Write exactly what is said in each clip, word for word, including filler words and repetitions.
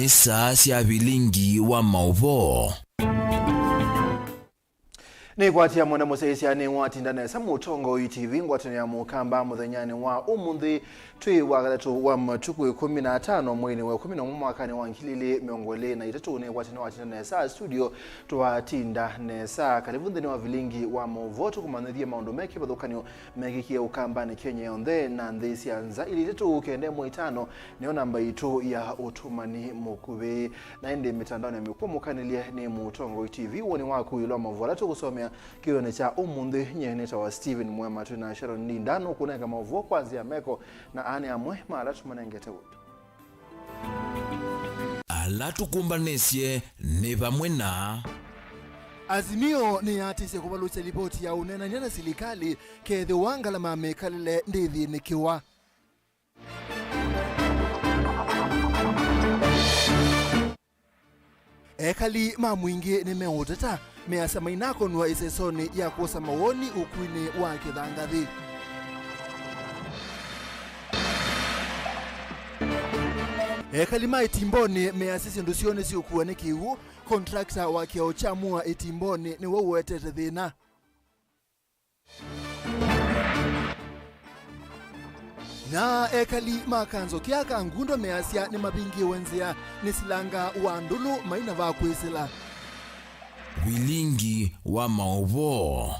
Saa sya vilingi wa maũvoo. Nĩkwatĩa mwene mũsyaĩĩsya nĩwatinda nesa Mũtongoi T V ngwatanĩo ya Mũkamba mũthenyanĩ wa ũmũnthĩ, twĩ wa katatũ wa matukũ ĩkũmi na atano mweinĩ wa ĩkũmi na ũmwe mwakanĩ wa ngili ilĩ mĩongo ĩlĩ na itatũ. Nĩkwatĩa nĩwatinda nesa studio, twatinda nesa. Karibu nthĩnĩ wa vilingi wa maũvoo, tũkũmanyĩthye maũndũ me kĩvathũkany'o mekĩkie Ũkambanĩ Kenya yonthe na nthĩ sya nza. Ilĩ itatũ kenda ĩmwe itano nĩyo namba itũ ya ũtũmani mũkuvĩ. Na ĩndĩ mĩtandaonĩ ya mĩkw'ũ mũkanĩlye nĩ Mũtongoi T V, woni waku ĩũlũ wa maũvoo ala tũkũsomea kĩw'ũnĩ kya ũmũnthĩ. Nyie nĩtawa Stephen Mwema, twĩ na Sharon Ndinda nũkũnenga maũvoo kwa nzĩa ya meko, na aa nĩ amwe ma ala tũmanengete wendo. Ala tũkũmbanĩsye nĩ vamwe na Azimio nĩyatĩsye kũvalũkya livoti ya ũneenany'a na silikalĩ kethĩwa ngalama ya mĩkalĩle ndĩthĩnĩkĩwa. Ekali ma Mwingĩ nĩmeũteta, measya mainakonw'a ĩsesonĩ ya kwosa mawoni ũkuinĩ wa Kĩthangathĩ. Ekali ma Itimbonĩ measya syĩndũ syoo nĩsyĩũkuwa nĩ kĩw'ũ, contractor wa kĩao kya Mua Itimbonĩ nĩwe ũetete thĩna. Na ekali ma Kanzokya ka Ngundo measya nĩmavingĩwe nzĩa nĩ silanga wa ndũlũ maina va kwĩsĩla. Vilingi wa maũvoo.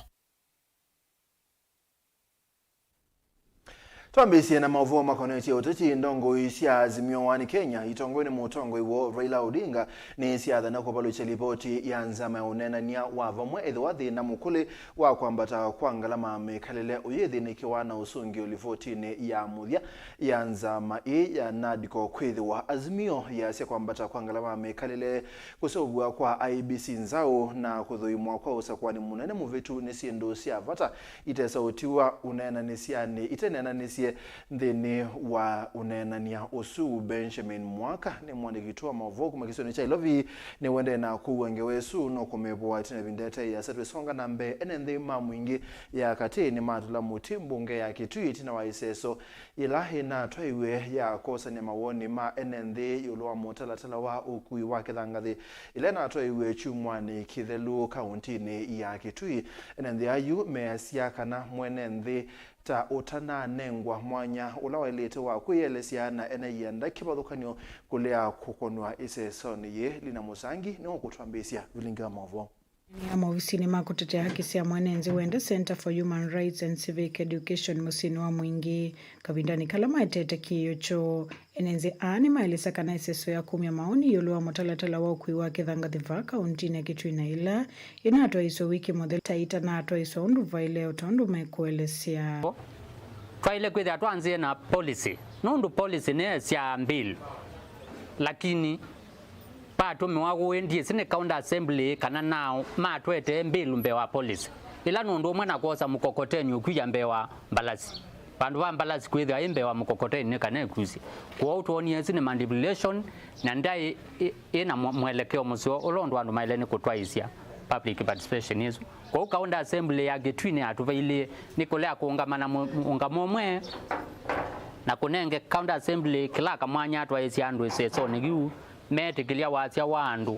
Twambĩĩsye na maũvoo makonetye ũteti. Ndongoi sya Azimio One Kenya, itongoew'e nĩ mũtongoi woo Raila Odinga, nĩsyaathana kũvalũkya livoti ya nzama ya ũneenany'a wa vamwe ethĩwa thĩna mũkũlĩ wa kwambata kwa ngalama ya mĩkalĩle ũyĩthĩnĩkĩwa na ũsũngĩo livotinĩ ya mũthya ya nzama ĩĩ ya NADCO kwĩthĩwa Azimio yasya kwambata kwa ngalama ya mĩkalĩle, kũseũvw'a kwa I E B C nzaũ, na kũthũimwa kwa ũsakũani mũnene mũvĩtu nĩ syĩndũ sya vata itesaũtiwa ũneenanĩsyanĩ, iteneenanĩsye nthĩnĩ wa ũneenany'a ũsu. Benjamin Mwaka nĩ mũandĩki witũ wa maũvoo kuma kĩsionĩ kya Ilovi, nĩwendee na kũua ngewa ĩsu, no kũmĩvũa ĩtina ĩvinda ĩtaĩ ĩasa. Twĩsonga na mbee, ene nthĩ ma Mwingĩ ya katĩ nĩmatũla mũtĩ mbunge ya Kitui ĩtina wa ĩseso yĩla ĩnatwaiwe ya kwosany'a mawoni ma ene nthĩ ĩũlũ wa mũtalatala wa ũkui wa Kĩthangathĩ ĩla ĩnatwaiwe kyumwanĩ kĩthelu kauntinĩ ya Kitui. Ene nthĩ ayu measya kana mwene nthĩ ta ũtananengwa mwanya ũla waĩlĩte wa kwĩyelesya na ene ianda kĩvathũkany'o kũlea kũkonw'a ĩsesonĩ yĩĩ. Lina Mũsangi nĩwe ũkũtwambĩĩsya vilingi wa maũvoo. Nĩ ya maovisinĩ ma kũtetea haki sya mwene nthĩ wenda Center for Human Rights and Civic Education mũsyĩnĩ wa Mwingĩ kavindanĩ kala maetete kĩĩo kyoo. Ene nthĩ aa nĩmaelesya kana ĩseso ya kumya maoni ĩũlũ wa mũtalatala wa ũkui wa Kĩthangathĩ vaa kauntinĩ ya Kitui na ĩla ĩnatwaĩswe wiki mũthelu ta ĩtanatwaĩswa ũndũ vaĩle, o tondũ mekũelesya. Twaĩle kwĩthĩa twanzĩe na policy, nũndũ policy nĩyesyaa mbilu, lakini vatũmĩwa ũĩ, ndyĩsĩ nĩ County Assembly kana nao matwetee mbilu mbee wa policy ĩla, nũndũ ũmwe na kwosa mũkokoteni ũkwia mbee wa mbalasi. Vandũ va mbalasi kwĩthĩwa ĩ mbee wa mũkokoteni nĩ kana ĩkusye. Kwoou twonie ĩsu nĩ manipulation, na ndaĩ ĩ- ĩna mwe- mwelekeo mũseo ũla ũndũ andũ maĩle nĩ kũtwaĩsya public participation ĩsu. Kwoou County Assembly ya Kitui nĩyatũvailie nĩ kũlea kũũngama na mũ- mũũngamo ũmwe, na kũnenge County Assembly kĩla kamwanya atwaĩsye andũ ĩsesonĩ yu, meetĩkĩlya wasya wa andũ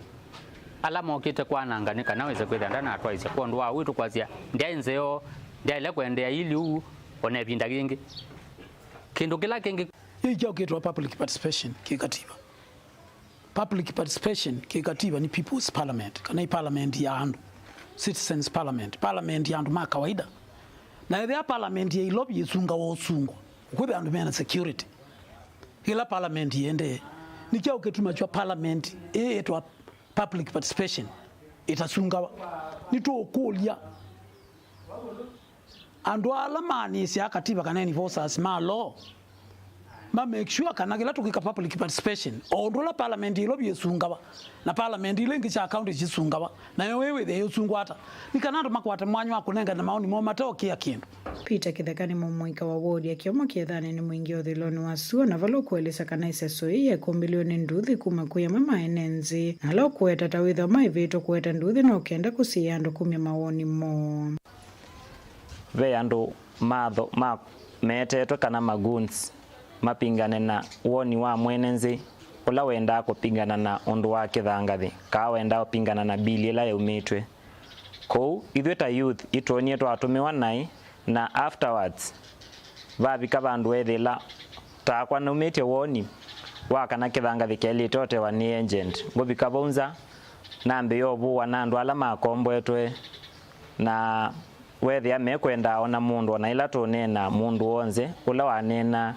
ala mokĩte kwananga nĩ kana wĩse kwĩthĩa ndanatwaĩsya. Kwondũ wa ũu tũkwasya ndyaĩ nzeo, ndyaĩle kũendeea ili ũu o na ĩvinda yĩngĩ. Kĩndũ kĩla kĩngĩ. Yĩĩ kyaũkĩtwa public participation kĩ katiba. Public participation kĩ katiba nĩ people's parliament, kana ĩ parliament ya andũ, citizens parliament, parliament ya andũ ma kawaida. Na ethĩa parliament ya Ilovi yĩsungawa ũsungwa, kwĩthĩa andũ mena security. Ĩla parliament ĩendee, nĩ kyaũ kĩtuma kya parliament ĩĩ ĩtwa public participation ĩtasungawa? Nĩtũũkũlya andũ ala maanĩsyaa katiba kana enforcers ma law ma make sure kana kĩla tũkwĩka public participation, o ũndũ ũla parliament ya Ilovi ĩsungawa na parliament ila ingĩ sya county sisungawa, nayo ĩĩ wĩthĩe yĩũsungwa ata? Nĩ kana andũ makwate mwanya wa kũnengane maoni moo mateũkĩa kĩndũ. Peter Kĩtheka nĩ mũmũika wa wodi ya Kĩomo Kĩethanĩ nĩ Mwingĩ ũthĩlonĩ wa sua, na vala ũkũelesya kana ĩseso ĩĩ yekũmbĩlĩwe nĩ nduthi kuma kwĩ amwe ma ene nthĩ, na ala ũkũweta ta wĩthwa maĩvĩtwe kũweta nduthi no kenda kũsiĩĩa andũ kumya mawoni moo. Ve andũ matho- ma- meetetwe kana magoons mapingane na woni wa mwene nthĩ Ũla wendaa kũpingana na ũndũ wa kĩthangathĩ, kaa wendaa ũpingana na bill ĩla yaumĩtw'e. Kũu, ithyĩ ta youth itwonie twatũmĩwa naĩ, na afterwards, vavika vandũ weethĩla takwa naumĩtye woni wa kana kĩthangathĩ kyaĩlĩte ũtewa nĩ agent. Ngũvika vau nza, nambĩĩa ũvũwa na andũ ala makomboetwe, na weethĩa mekwenda ona mũndũ, ona ĩla tũneena, mũndũ w'onthe ũla waneenaa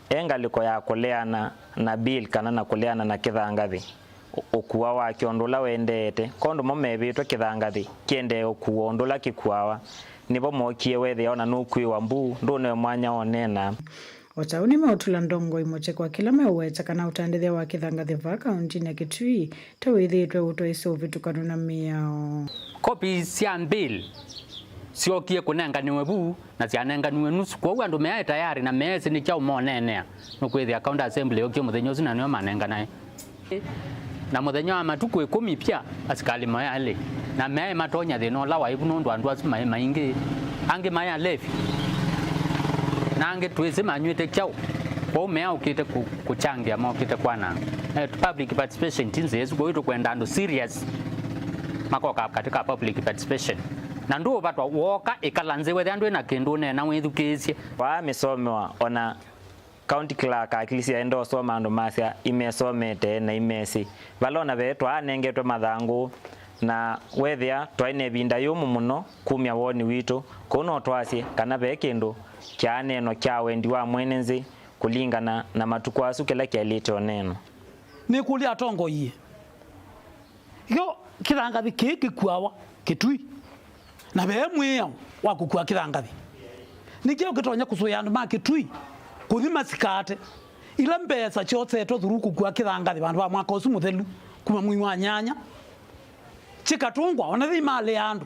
e ngalĩko ya kũleana na bill kana na kũleana na kĩthangathĩ, ũ-, ũkua wakyo ũndũ ũla wendeete. Kwa ũndũ mo mevĩtwe kĩthangathĩ kĩendee ũkua ũndũ ũla kĩkuawa, nĩvo mookie weethĩa ona nũkuĩwa mbuu, ndũnewe mwanya wa ũneena. O ta ũu nĩmeũtũla ndongoi mũtĩ kwa kĩla meũweta kana ũtandĩthya wa kĩthangathĩ vaa kaũntĩnĩ ya Kitui ta wĩthĩĩtwe ũtwaĩsya ũvĩtũkanu na mĩao. Kopi sya bill syookie kũnenganiwe vu na syanenganiwe nusu, kwoou andũ meaĩ tayarĩ na meesĩ nĩ kyaũ moneenea. Nũkwĩthĩa County Assembly yookie mũthenya ũsu na nĩo manenganae. Na mũthenya wa matukũ ĩkũmi pia, asikalĩ maĩ alĩ, na meaĩ matonya thĩna ũla waĩ vu nũndũ andũ asu maĩ maingĩ, angĩ maĩ alevi, na angĩ twĩsĩ manyw'ĩte kyaũ. Kwoou meaũkĩte kũ-, kũkyangĩa, mokĩte kwananga. Eh, public participation ti nzĩa ĩsu, kwoou tũkwenda andũ serious makoka katika public participation. Na ndũũvatwa wooka ĩkala nzĩ, wethĩa ndwĩ na kĩndũ ũneena wĩthukĩĩsye. Waa mĩsomewa, ona County Clerk akilisya aenda ũsoma andũ masya imesomete na imesĩ. Vala ona ve twaanengetwe mathangũ, na wethĩa twaĩ na ĩvinda yũmũ mũno kumya woni witũ, kũu no twasye kana ve kĩndũ kyaaneenwa kya wendi wa mwene nzĩ kũlingana na matukũ asu kĩla kyaĩlĩte ũneenwa. Nĩkũlya atongoi, kyo kĩthangathĩ kĩĩ kĩkuawa Kitui, na ve mwĩao wa kũkua kĩthangathĩ? Nĩ kyaũ kĩtonya kũsũĩa andũ ma Kitui kũthi masikaate ila mbesa kyosetwe through kũkua kĩthangathĩ vandũ va mwaka ũsu mũthelu kuma mwei wa nyanya? Kĩkatũngwa, ona thĩ malea andũ,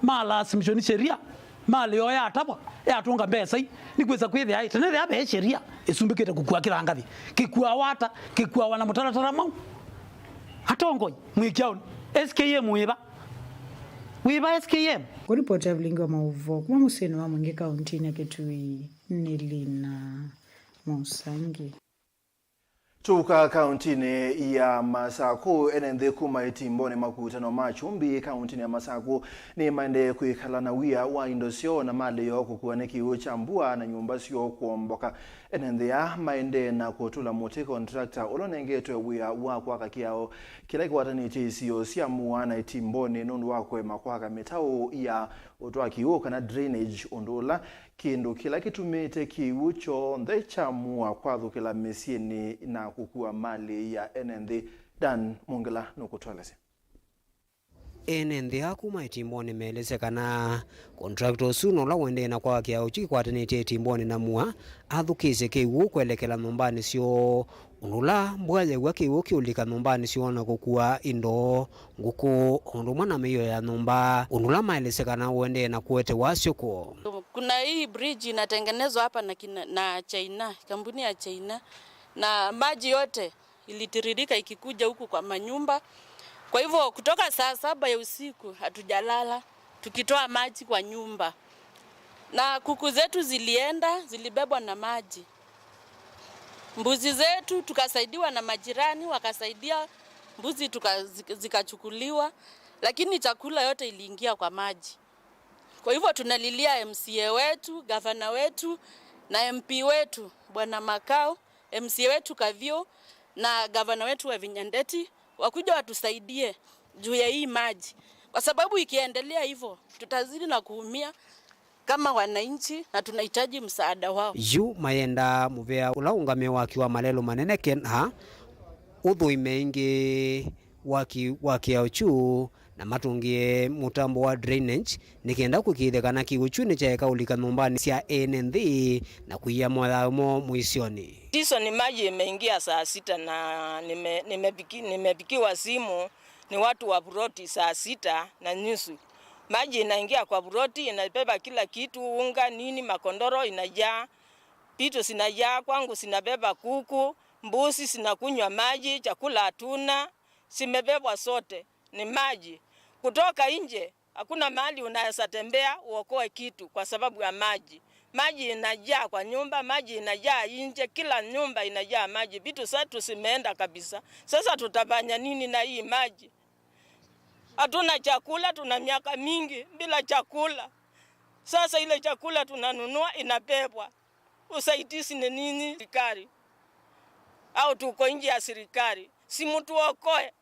malasimishwa nĩ sheria, malea o yatavwa, yatũnga mbesa ii, nĩkwĩsa kwĩthĩa ĩ, tene thĩa ve sheria ĩsumbĩkĩte kũkua kĩthangathĩ. Kĩkuawa ata? Kĩkuawa na mũtalatala mwaũ? Atongoi, mwĩ kyaũnĩ, S K M wĩva? Wĩva S K M? Kũripoti ya vilingi wa maũvoo kuma mũsyĩnĩ wa Mwingĩ kaũntĩnĩ ya Kitui nĩ Lina Mũsangi. Tũka kaũntĩnĩ ya Masakũ, ene nthĩ kuma itimbonĩ makutano ma Kyumbi kaũntĩnĩ ya Masakũ nĩmaendee kwĩkala na wia wa indo syoo na malĩ yoo kũkua nĩ kĩw'ũ kya mbua na nyũmba syoo kũomboka. Ene nthĩ aa maendee na kũtũla mũtĩ contractor ũla ũnengetwe wĩa wa kwaka kĩao kĩla kĩkwatanĩtye isio sya Mua na Itimbonĩ nũndũ wa kũema kwaka mĩtaũ ya ũtwaa kĩw'ũ kana drainage, ũndũ ũla kĩndũ kĩla kĩtumĩte kĩw'ũ kyonthe kya Mua kwathũkĩla mĩsyĩnĩ na kũkua malĩ ya ene nthĩ. Dan Mungila nũkũtũelesya. Ene nthĩ aa kuma Itimbonĩ meelesya kana contractor ũsu na ũla ũendee na kwaka kĩao kyu kĩkwatanĩtye Itimbonĩ na Mua athũkĩĩsye kĩw'ũ kwelekela nyũmbanĩ syoo, ũndũ ũla mbua yew'a kĩw'ũ kĩũlika nyũmbanĩ syoo na kũkua indo, ngũkũ, o ũndũ ũmwe na mĩio ya nyũmba, ũndũ ũla maelesya kana ũendee na kũete wasyo kwoo. Kuna hii bridge inatengenezwa hapa na kina, na China, kampuni ya China, na maji yote ilitiririka ikikuja huku kwa manyumba. Kwa hivyo kutoka saa saba ya usiku hatujalala tukitoa maji kwa nyumba, na kuku zetu zilienda, zilibebwa na maji. Mbuzi zetu tukasaidiwa na majirani, wakasaidia mbuzi tuka-, zika-, zikachukuliwa, lakini chakula yote iliingia kwa maji. Kwa hivyo tunalilia M C A wetu, gavana wetu na M P wetu, Bwana Makau, M C A wetu Kavio na gavana wetu Wavinya Ndeti wakuja watusaidie juu ya hii maji, kwa sababu ikiendelea hivyo tutazidi na kuumia kama wananchi na tunahitaji msaada wao. Yu mayenda mũvea ũla ũngamĩe waki wa malelũ manene Ken A ũthũime ĩngĩ waki wa kĩao kyu na matũngĩe mũtambo wa drainage nĩ kenda kũĩkĩĩthya kana kĩw'ũ kyu nĩkyaeka ũlika nyũmbanĩ sya ene nthĩ na kũia mothayũ moo mũisyonĩ. Season maji imeingia saa sita na nime-, nimepiki-, nimepigiwa simu ni watu wa ploti saa sita na nusu. Maji inaingia kwa ploti, inabeba kila kitu, unga, nini, makondoro inajaa, vitu zinajaa, kwangu zinabeba kuku, mbuzi zinakunywa maji, chakula hatuna, zimebebwa zote, ni maji. Kutoka nje, hakuna mahali unaweza tembea uokoe kitu kwa sababu ya maji. Maji inajaa kwa nyumba, maji inajaa nje, kila nyumba inajaa maji. Vitu zetu zimeenda kabisa. Sasa tutafanya nini na hii maji? Hatuna chakula, tuna miaka mingi bila chakula. Sasa ile chakula tunanunua inabebwa. Usaidizi ni nini serikali? Au tuko nje ya serikali? Si mtuokoe.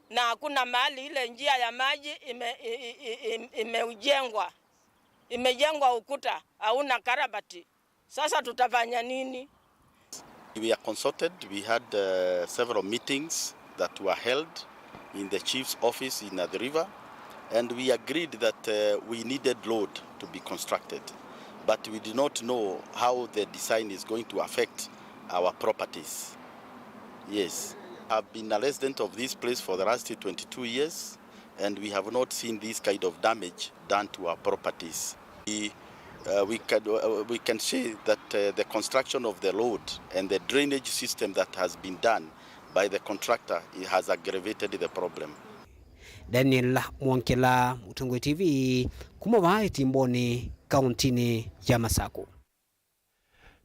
Na hakuna mahali ile njia ya maji ime-, i-, i-, i-, im-, imejengwa. Imejengwa ukuta, hauna karabati. Sasa tutafanya nini? We are consulted. We had, uh, several meetings that were held in the chief's office in Athi River, and we agreed that, uh, we needed road to be constructed, but we did not know how the design is going to affect our properties. Yes, I've been a resident of this place for the last twenty-two years, and we have not seen this kind of damage done to our properties. We, uh, we can, uh, we can say that, uh, the construction of the road and the drainage system that has been done by the contractor, it has aggravated the problem. Daniel Mwongela, Mũtongoi T V, kuma vaa Itimbonĩ, kaũntĩnĩ ya Masakũ.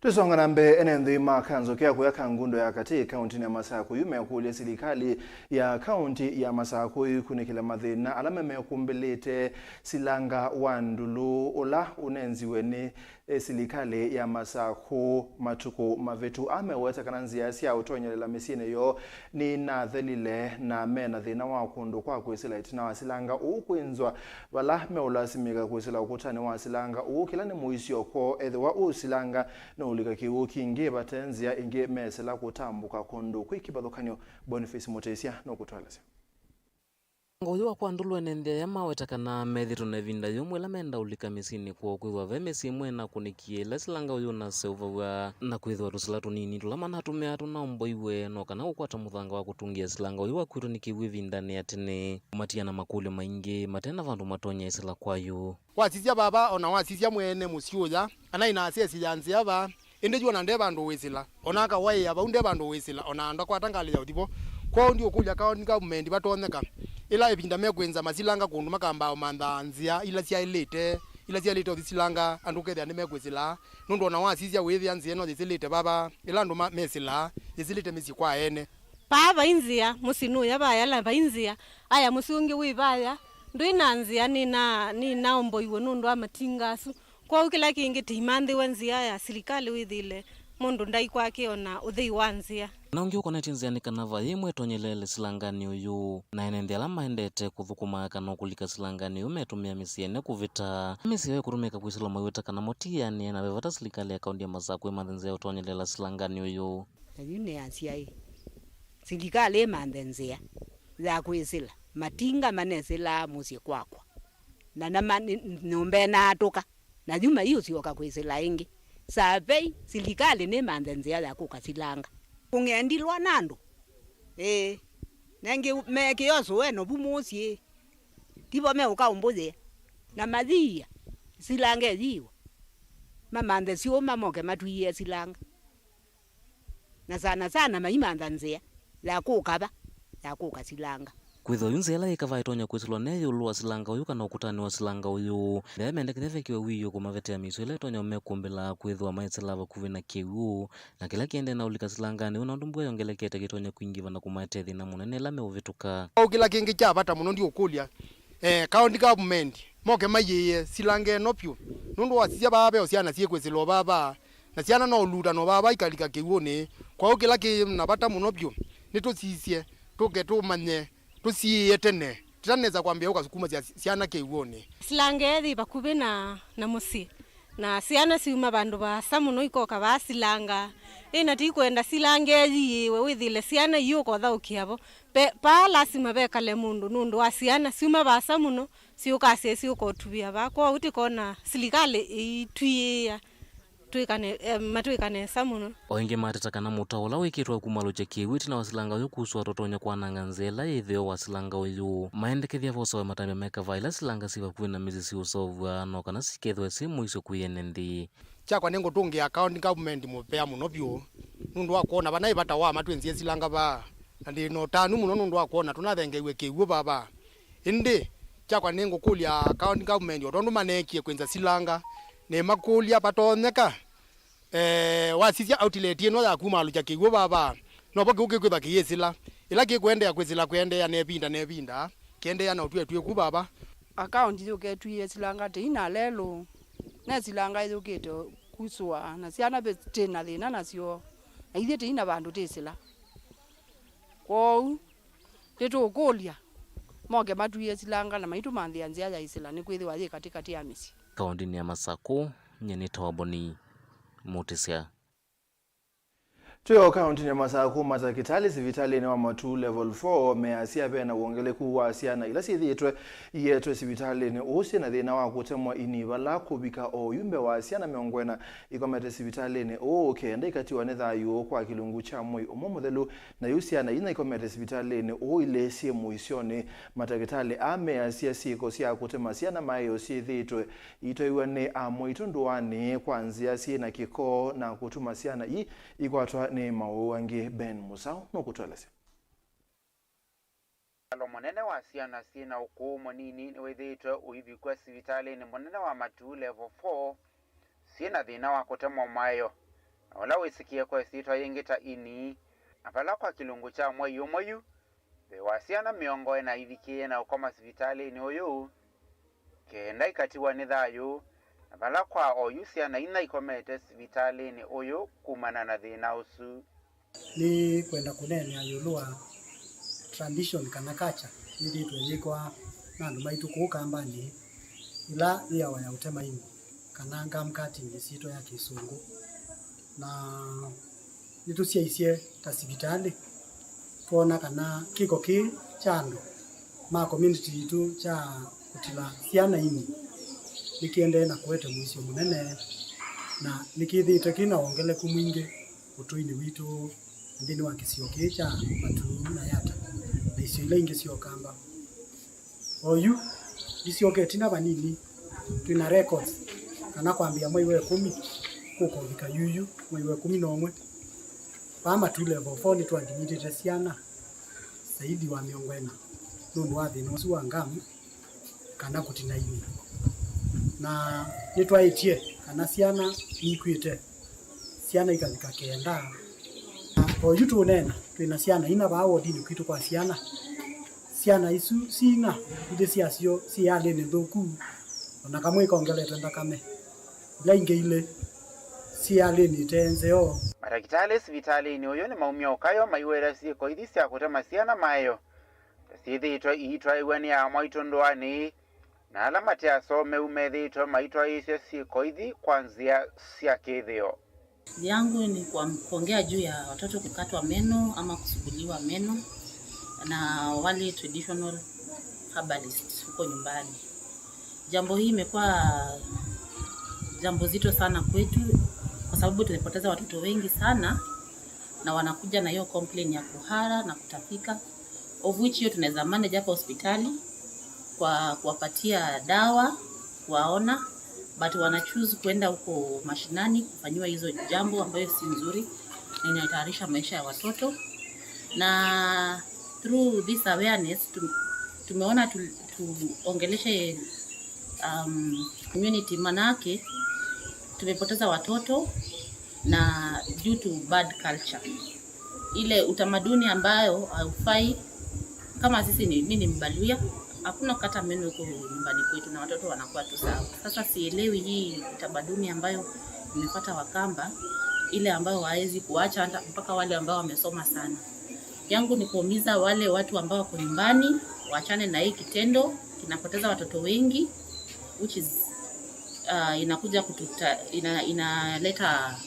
Tũsonga na mbee, ene nthĩ ma kanzũ kya kũya ka Ngundo ya Katĩ kaũntĩnĩ ya Masakũ yu mekũlya silikalĩ ya kaũntĩ ya Masakũ ĩkunĩkĩle mathĩna ala mamekumbĩlĩte silanga wa Ndulu ũla ũnenziwe nĩ, e, silikalĩ ya Masakũ matukũ mavĩtu. Ameweta kana nzĩa sya ũtonyelela mĩsyĩnĩ yoo nĩinathelile na mena thĩna wa kũndũ kwa kwĩsĩla ĩtina wa silanga ũũ kwĩnzwa vala meũlasimĩka kwĩsĩla ũkũtanĩ wa silanga ũũ, kĩla nĩ mũisyo kwoo ethĩwa ũũ silanga nũũlika kĩw'ũ kingĩ vate nzĩa ĩngĩ mesĩla kũtambũka kũndũ kwĩ kĩvathũkany'o. Boniface Mũtĩsya nũkũtũelesya. Ũyũ wa kwa Ndulu ene nthĩ aya maweta kana methĩtwe na ĩvinda yũmũ ĩla menda ũlika mĩsyĩnĩ kwoo, kwĩthwa ve mĩsyĩ ĩmwe ĩnakũnĩkie ĩla silanga ũyũ ũnaseũvaw'a, na kwĩthwa tũsila tũnini tũla manatũmĩaa tũnaomboiwe, no kana kũkwata mũthanga wa kũtũngĩa silanga ũyũ wakuĩtwe nĩ kĩw'ũ ĩvindanĩ ya tene. Kũmatia na makũlyo maingĩ mate na vandũ matonya ĩsĩla kwayũ. Wasisya vava, o na wasisya mwene mũsyĩ ũya, kana ĩna asesi ya nzĩa vaa, ĩndĩ yu o na nde vandũ wĩsĩla, o na akawaĩa vau nde vandũ wĩsĩla, o na ndakwata ngalĩ ya ũthi vo. Kwoou ndiũkũlya county government vatonyeka, ĩla ĩvinda mekwĩnza masilanga kũndũ makambaa ũmantha nzĩa ila syaĩlĩte, ila syaĩlĩte ũthi silanga, andũ ũkethĩa nĩmekwĩsĩla, nũndũ o na wasisya wĩĩthĩa nzĩa ĩno yĩsĩlĩte vava, ĩla andũ ma-, mesĩlaa, yĩsĩlĩte mĩsyĩ kwa ene. Vaa vai nzĩa, mũsyĩ nũya vaya, la vai nzĩa, aya mũsyĩ ũngĩ wĩ vaya, ndwĩ na nzĩa, nĩna-, nĩnaomboiwe nũndũ wa matinga asu. Kwoou kĩla kĩngĩ tĩimanthĩwe nzĩa ya silikalĩ wĩthĩle mũndũ ndaikwake o na ũthei wa nzĩa. Na ũngĩ ũkonetye nzĩa nĩ kana vai ĩmwe ĩtonyeleele silanganĩ ũyũ, na ene nthĩ ala maendete kũthũkũma kana ũkũlika silanganĩ ũyũ metũmĩa mĩsyĩ ene kũvĩta. Mĩsyĩ ĩyo ĩkũtũmĩka kwĩsĩlwa mawĩta kana mo ti anĩe, na ve vata silikalĩ ya kaũntĩ ya Masakũ ĩmanthe nzĩa ya ũtonyeleela silanganĩ ũyũ. Na yu nĩ asyaĩ, silikalĩ ĩmanthe nzĩa ya kwĩsĩla. Matinga manesĩlaa mũsyĩ kwakwa, na nama-, nĩ-, nyũmba ĩnaatũka, na yu maiũsyoka kwĩsĩla ĩngĩ. Savei, silikalĩ nĩmanthe nzĩa ya kũka silanga. Kũng'endilwa na andũ, ĩĩ, nengĩ mekĩe ũsũeno vu mũsyĩ, tivo meũka ũmbũyĩa, na mayĩĩa, silanga ĩyĩwa, mamanthe syũma moke matwiĩe silanga. Na sana sana maimantha nzĩa ya kũka va, ya kũka silanga. Kwĩthĩwa yu nzĩa ĩla yĩ kavaa ĩtonya kwĩsĩlwa ne ĩũlũ wa silanga ũyũ kana ũkũtanĩ wa silanga ũyũ, nthĩa mendekethya vekĩwe wiio kũmavetea mĩisyo ĩla ĩtonya ũmekumbĩla kwĩthĩwa maĩsĩlaa vakuvĩ na kĩw'ũ, na kĩla kĩendee na ũlika silanganĩ ũũ, nũndũ mbua yongelekete kĩtonya kwingĩva na kũmaetee thĩna mũnene ĩla meũvĩtũka. Kwoou kĩla kĩngĩ kya vata mũno ndiũkũlya, eh, county government moke mayĩĩe silanga ĩno vyũ, nũndũ wasisya vaa ve o syana syĩkwĩsĩlwa vaa, na syana no ũlutano vava ikalika kĩw'ũnĩ. Kwoou kĩla kĩ na vata mũno vyũ nĩ tũsisye, tũke tũmanye, tũsiĩĩe tene, tũtanesa kwambĩĩa ũka sukumasya syana kĩw'ũnĩ. Silanga ĩĩ yĩ vakuvĩ na, na mũsyĩ, na syana syuma vandũ vaasa mũno ikoka vaa silanga. Ĩĩ, na ti kwenda silanga ĩĩ yĩĩwe wĩthĩle syana iũka ũthaũkĩa vo. Pe-, paa lasima vekale mũndũ nũndũ wa syana syuma vaasa mũno, syũkasya syũka ũtuvĩa vaa. Kwoou tĩkona silikalĩ ĩitwĩĩa twĩkane, eh, matwĩka nesa mũno. O ĩngĩ mateta kana mũtao ũla wĩkĩtwe wa kumalũkya kĩw'ũ ĩtina wa silanga ũyũ kusũa tũtonya kwananga nzĩa ĩla yĩ ĩtheo wa silanga ũyũ. Maendekethya vosawe matambya meka vaa ila silanga syĩ vakuvĩ na mĩsyĩ siũseũvw'a, no kana sikethĩwe syĩ mũisyo kwĩ ene nthĩ. Kyakwa nĩngũtũngĩa county government mũvea mũno vyũ nũndũ wa kwona vanaĩ vata wa matwĩnzĩe silanga vaa, na ndĩ na ũtanu mũno nũndũ wa kwona tũnathengeiwe kĩw'ũ vava. Ĩndĩ kyakwa nĩngũkũlya county government o tondũ maneekie kwĩnza silanga, Nĩmakũlya vatonyeka, eh, wasisya outlet ĩno ya kumaalũkya kĩw'ũ vava, novo kĩw'ũ kĩkwĩthwa kĩyĩsĩla. Ĩla kĩkũendeea kwĩsĩla kũendeea na ĩvinda na ĩvinda, kĩendeea na ũtw'ĩe twĩ ku vava. Akaunti yũketwie silanga tĩi na lelũ, nesilanga yũkĩte kusũa, na syana ve tĩ na thĩna nasyo, na ithyĩ tĩi na vandũ tĩsĩla. Kwoou, nĩtũũkũlya moke matwie silanga na maitũmanthĩa nzĩa ya ĩsĩla, nĩkwĩthĩwa yĩ katĩkatĩ ya mĩsyĩ. Kaũntĩnĩ ya Masakũ, nyie nĩ Toboni Mũtĩsya. Twĩ o kaũntĩnĩ ya Masakũ, matakĩtalĩ sivitalĩnĩ wa Matuu Level four measya ve na wongeleku wa syana ila syĩthĩĩtwe ietwe sivitalĩnĩ ũũ syĩ na thĩna wa kũtemwa ini vala kũvika oyu mbee wa syana mĩongo ĩna ikomete sivitalĩnĩ ũũ kenda ikatiwa nĩ thayũ kwa kĩlungu kya mwei ũmwe mũthelu. Na yu syana ina ikomete sivitalĩnĩ ũũ ilĩ syĩ mũisyonĩ. Matakĩtalĩ aa measya syĩko sya kũtema syana maeo syĩthĩĩtwe itwaiwa nĩ amwaitũ ndũanĩ kwa nzĩa syĩ na kĩko na kũtuma syana ii ikwatwa nĩ maũũ angĩ. Ben Mũsaũ nũkũtũelesya. Mwĩalo mũnene wa syana syĩ na ũkũũ mũnini nĩwĩthĩĩtwe ũivikwa sivitalĩnĩ mũnene wa Matuu Level four syĩ na thĩna wa kũtemwa maeo, na ũla wĩsĩkĩe kwa ĩsyĩtwa yĩngĩ ta ini, na vala kwa kĩlungu kya mwei ũmwe yu, mbee wa syana mĩongo ĩna ivikĩĩe na ũkoma sivitalĩnĩ ũyũ, kenda ikatiwa nĩ thayũ, na vala kwa oyu syana ina ikomete sivitalĩnĩ ũyũ kumana na thĩna ũsu. Nĩkwenda kũneenea ĩũlũ wa tradition kana culture yĩthĩĩtwe yĩkwa na andũ maitũ kũu Kambanĩ, ĩla yĩawa ya ũtema ini, kana gum cutting ĩsyĩtwa ya Kĩsũngũ. Na nĩtũsyaisye ta sivitalĩ, twoona kana kĩko kĩĩ kya andũ ma community yitũ kya kũtila syana ini nĩkĩendee na kũete mũisyo mũnene, na nĩkĩthĩĩtwe kĩ na wongeleku mwingĩ ũtũinĩ witũ nthĩnĩ wa kĩsio kĩĩ kya Matuu na Yatta na isio ila ingĩ sya Ũkamba. Oyu, ndisyoka ĩtina vanini, twĩ na records kana kwambĩĩa mwei wa ĩkũmi kũka ũvika yuyu mwei wa ĩkũmi na ũmwe, vaa Matuu Level four nĩtwaadmitĩte syana zaidi wa mĩongo ĩna nũndũ wa thĩna ũsu wa gum kana kũtina ini. Na nĩtwaĩtye kana syana nikw'ĩte, syana ikavika kenda. Na oyu tũũneena, twĩ na syana ina vaa wodinĩ kwitũ kwa syana. Syana isu sina, ilĩ syasyo syĩ halĩnĩ nthũku, o na kamwe ikongeletwe nthakame. Ila ingĩ ilĩ syĩ halĩnĩ ite nzeo. Matakĩtalĩ sivitalĩnĩ ũyũ nĩmaumya ũkayo maiweta syĩko ithi sya kũtema syana maeo ta syĩthĩĩtwe iitwaĩw'a nĩ amwaitũ ndũanĩ, na ala mate asomeu methĩĩtwe maitwaĩĩsya syĩko ithi kwa nzĩa sya kĩthĩo. Yangu ni kwa-, kuongea juu ya watoto kukatwa meno ama kusuguliwa meno na wale traditional herbalist huko nyumbani. Jambo hii imekuwa jambo zito sana kwetu kwa sababu tumepoteza watoto wengi sana na wanakuja na hiyo complain ya kuhara na kutapika, of which hiyo tunaweza manage hapa hospitali kwa kuwapatia dawa, kuwaona, but wana choose kwenda huko mashinani kufanyiwa hizo jambo ambayo si nzuri na inahatarisha maisha ya watoto. Na through this awareness, tum-, tumeona tu-, tuongeleshe, um, community, manake tumepoteza watoto na due to bad culture, ile utamaduni ambayo haufai. Kama sisi ni, mi ni Mbaluya, hakuna kukata meno huko nyumbani kwetu na watoto wanakuwa tu sawa. Sasa sielewi hii utamaduni ambayo imepata Wakamba, ile ambayo hawawezi kuacha hata mpaka wale ambao wamesoma sana. Yangu ni kuumiza wale watu ambao wako nyumbani, waachane na hii kitendo, kinapoteza watoto wengi, which is, uh, inakuja kututa-, ina-, inaleta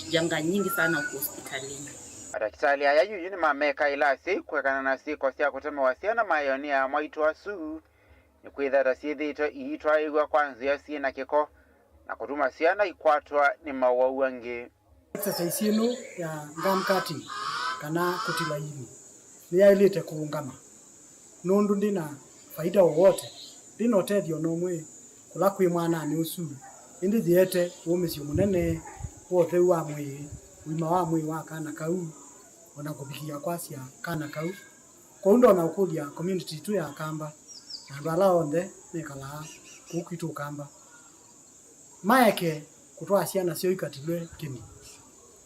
janga nyingi sana huko hospitalini. Matakĩtalĩ aya yuyu nĩmamekaĩla asyai kũekana na syĩko sya kũtemewa syana maeo nĩ amwaitũ asu, nĩkwĩthwa ta syĩthĩĩtwe iitwaĩw'a kwa nzĩa syĩ na kĩko na kũtuma syana ikwatwa nĩ mawau angĩ. Exercise ĩno ya gum cutting kana kũtila ini nĩyaĩlĩte kũũngama, nũndũ ndĩ na faida wowote, ndĩ na ũtethyo o na ũmwe kũla kwĩ mwananĩ ũsu, ĩndĩ yĩete wũmĩsyo mũnene wa ũtheu wa mwĩĩ, ũima wa mwĩĩ wa kana kau, o na kũvikĩa kwasya kana kau. Kwoou ndonya ũkũlya community yitũ ya Akamba na andũ ala onthe mekalaa kũu kwitũ Ũkamba. Maeke kũtwaa syana syoo ikatilwe kĩni,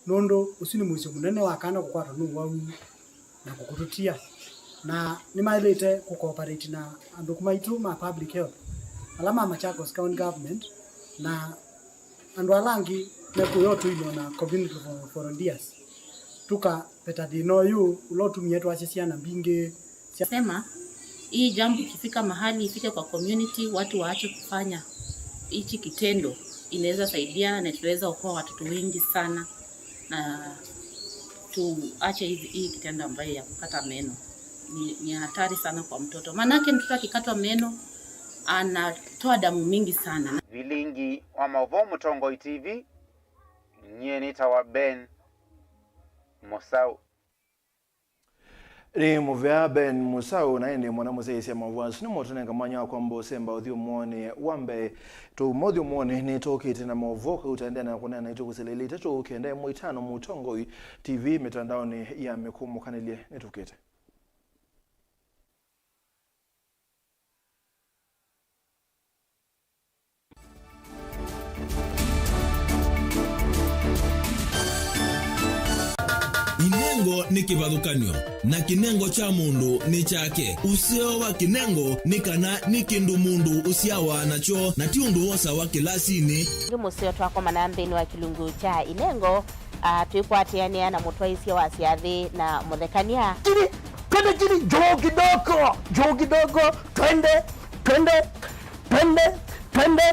nũndũ ũsu nĩ mũisyo mũnene wa kana kũkwatwa nĩ ũwau na kũkũtũtia, na nĩmaĩlĩte kũcooperate na athũkũmi maitũ ma public health, ala ma Machakos County Government, na andũ ala angĩ me kũya ũtũinĩ, o na community vo-, volunteers. Tũkaveta thĩna ũyũ ũla ũtumie twasya syana mbingĩ sya- Sema, hii jambo ikifika mahali ifike kwa community, watu waache kufanya hichi kitendo, inaweza saidia na tunaweza okoa watoto wengi sana, na tuache hizi, hii kitendo ambayo ya kukata meno. Ni, ni hatari sana kwa mtoto. Maanake mtoto akikatwa meno, anatoa damu mingi sana. Vilingi wa maũvoo Mũtongoi T V, nyie nĩtawa Ben Mũsaũ. Nĩ mũvea Ben Mũsaũ, na ĩndĩ mwana mũsyaĩĩsya maũvoo asu nĩmotũnenga mwanya wa kwamba ũsemba ũthyũmũonĩ wa mbee. Tũuma ũthyũmũonĩ nĩtũkĩte na maũvoo, kau tũendeea na kũneena itũkũsĩlĩlĩte tũkenda ĩmwe itano Mũtongoi T V mĩtandaonĩ ya mĩkũmũkanĩlye nĩtũkĩte. Inengo nĩ kĩvathũkany'o, na kĩnengo kya mũndũ nĩ kyake. Ũseo wa kĩnengo nĩ kana nĩ kĩndũ mũndũ ũsyawa nakyo, na ti ũndũ wosawa kĩlasinĩ. Nĩ mũseo twakomana nthĩnĩ wa kĩlungu kya inengo, ah, twĩkwatĩanĩa na mũtwaĩsya wa syathĩ na mũthekany'a. Chini, twende chini, juu kidogo, juu kidogo, twende, twende, twende, twende.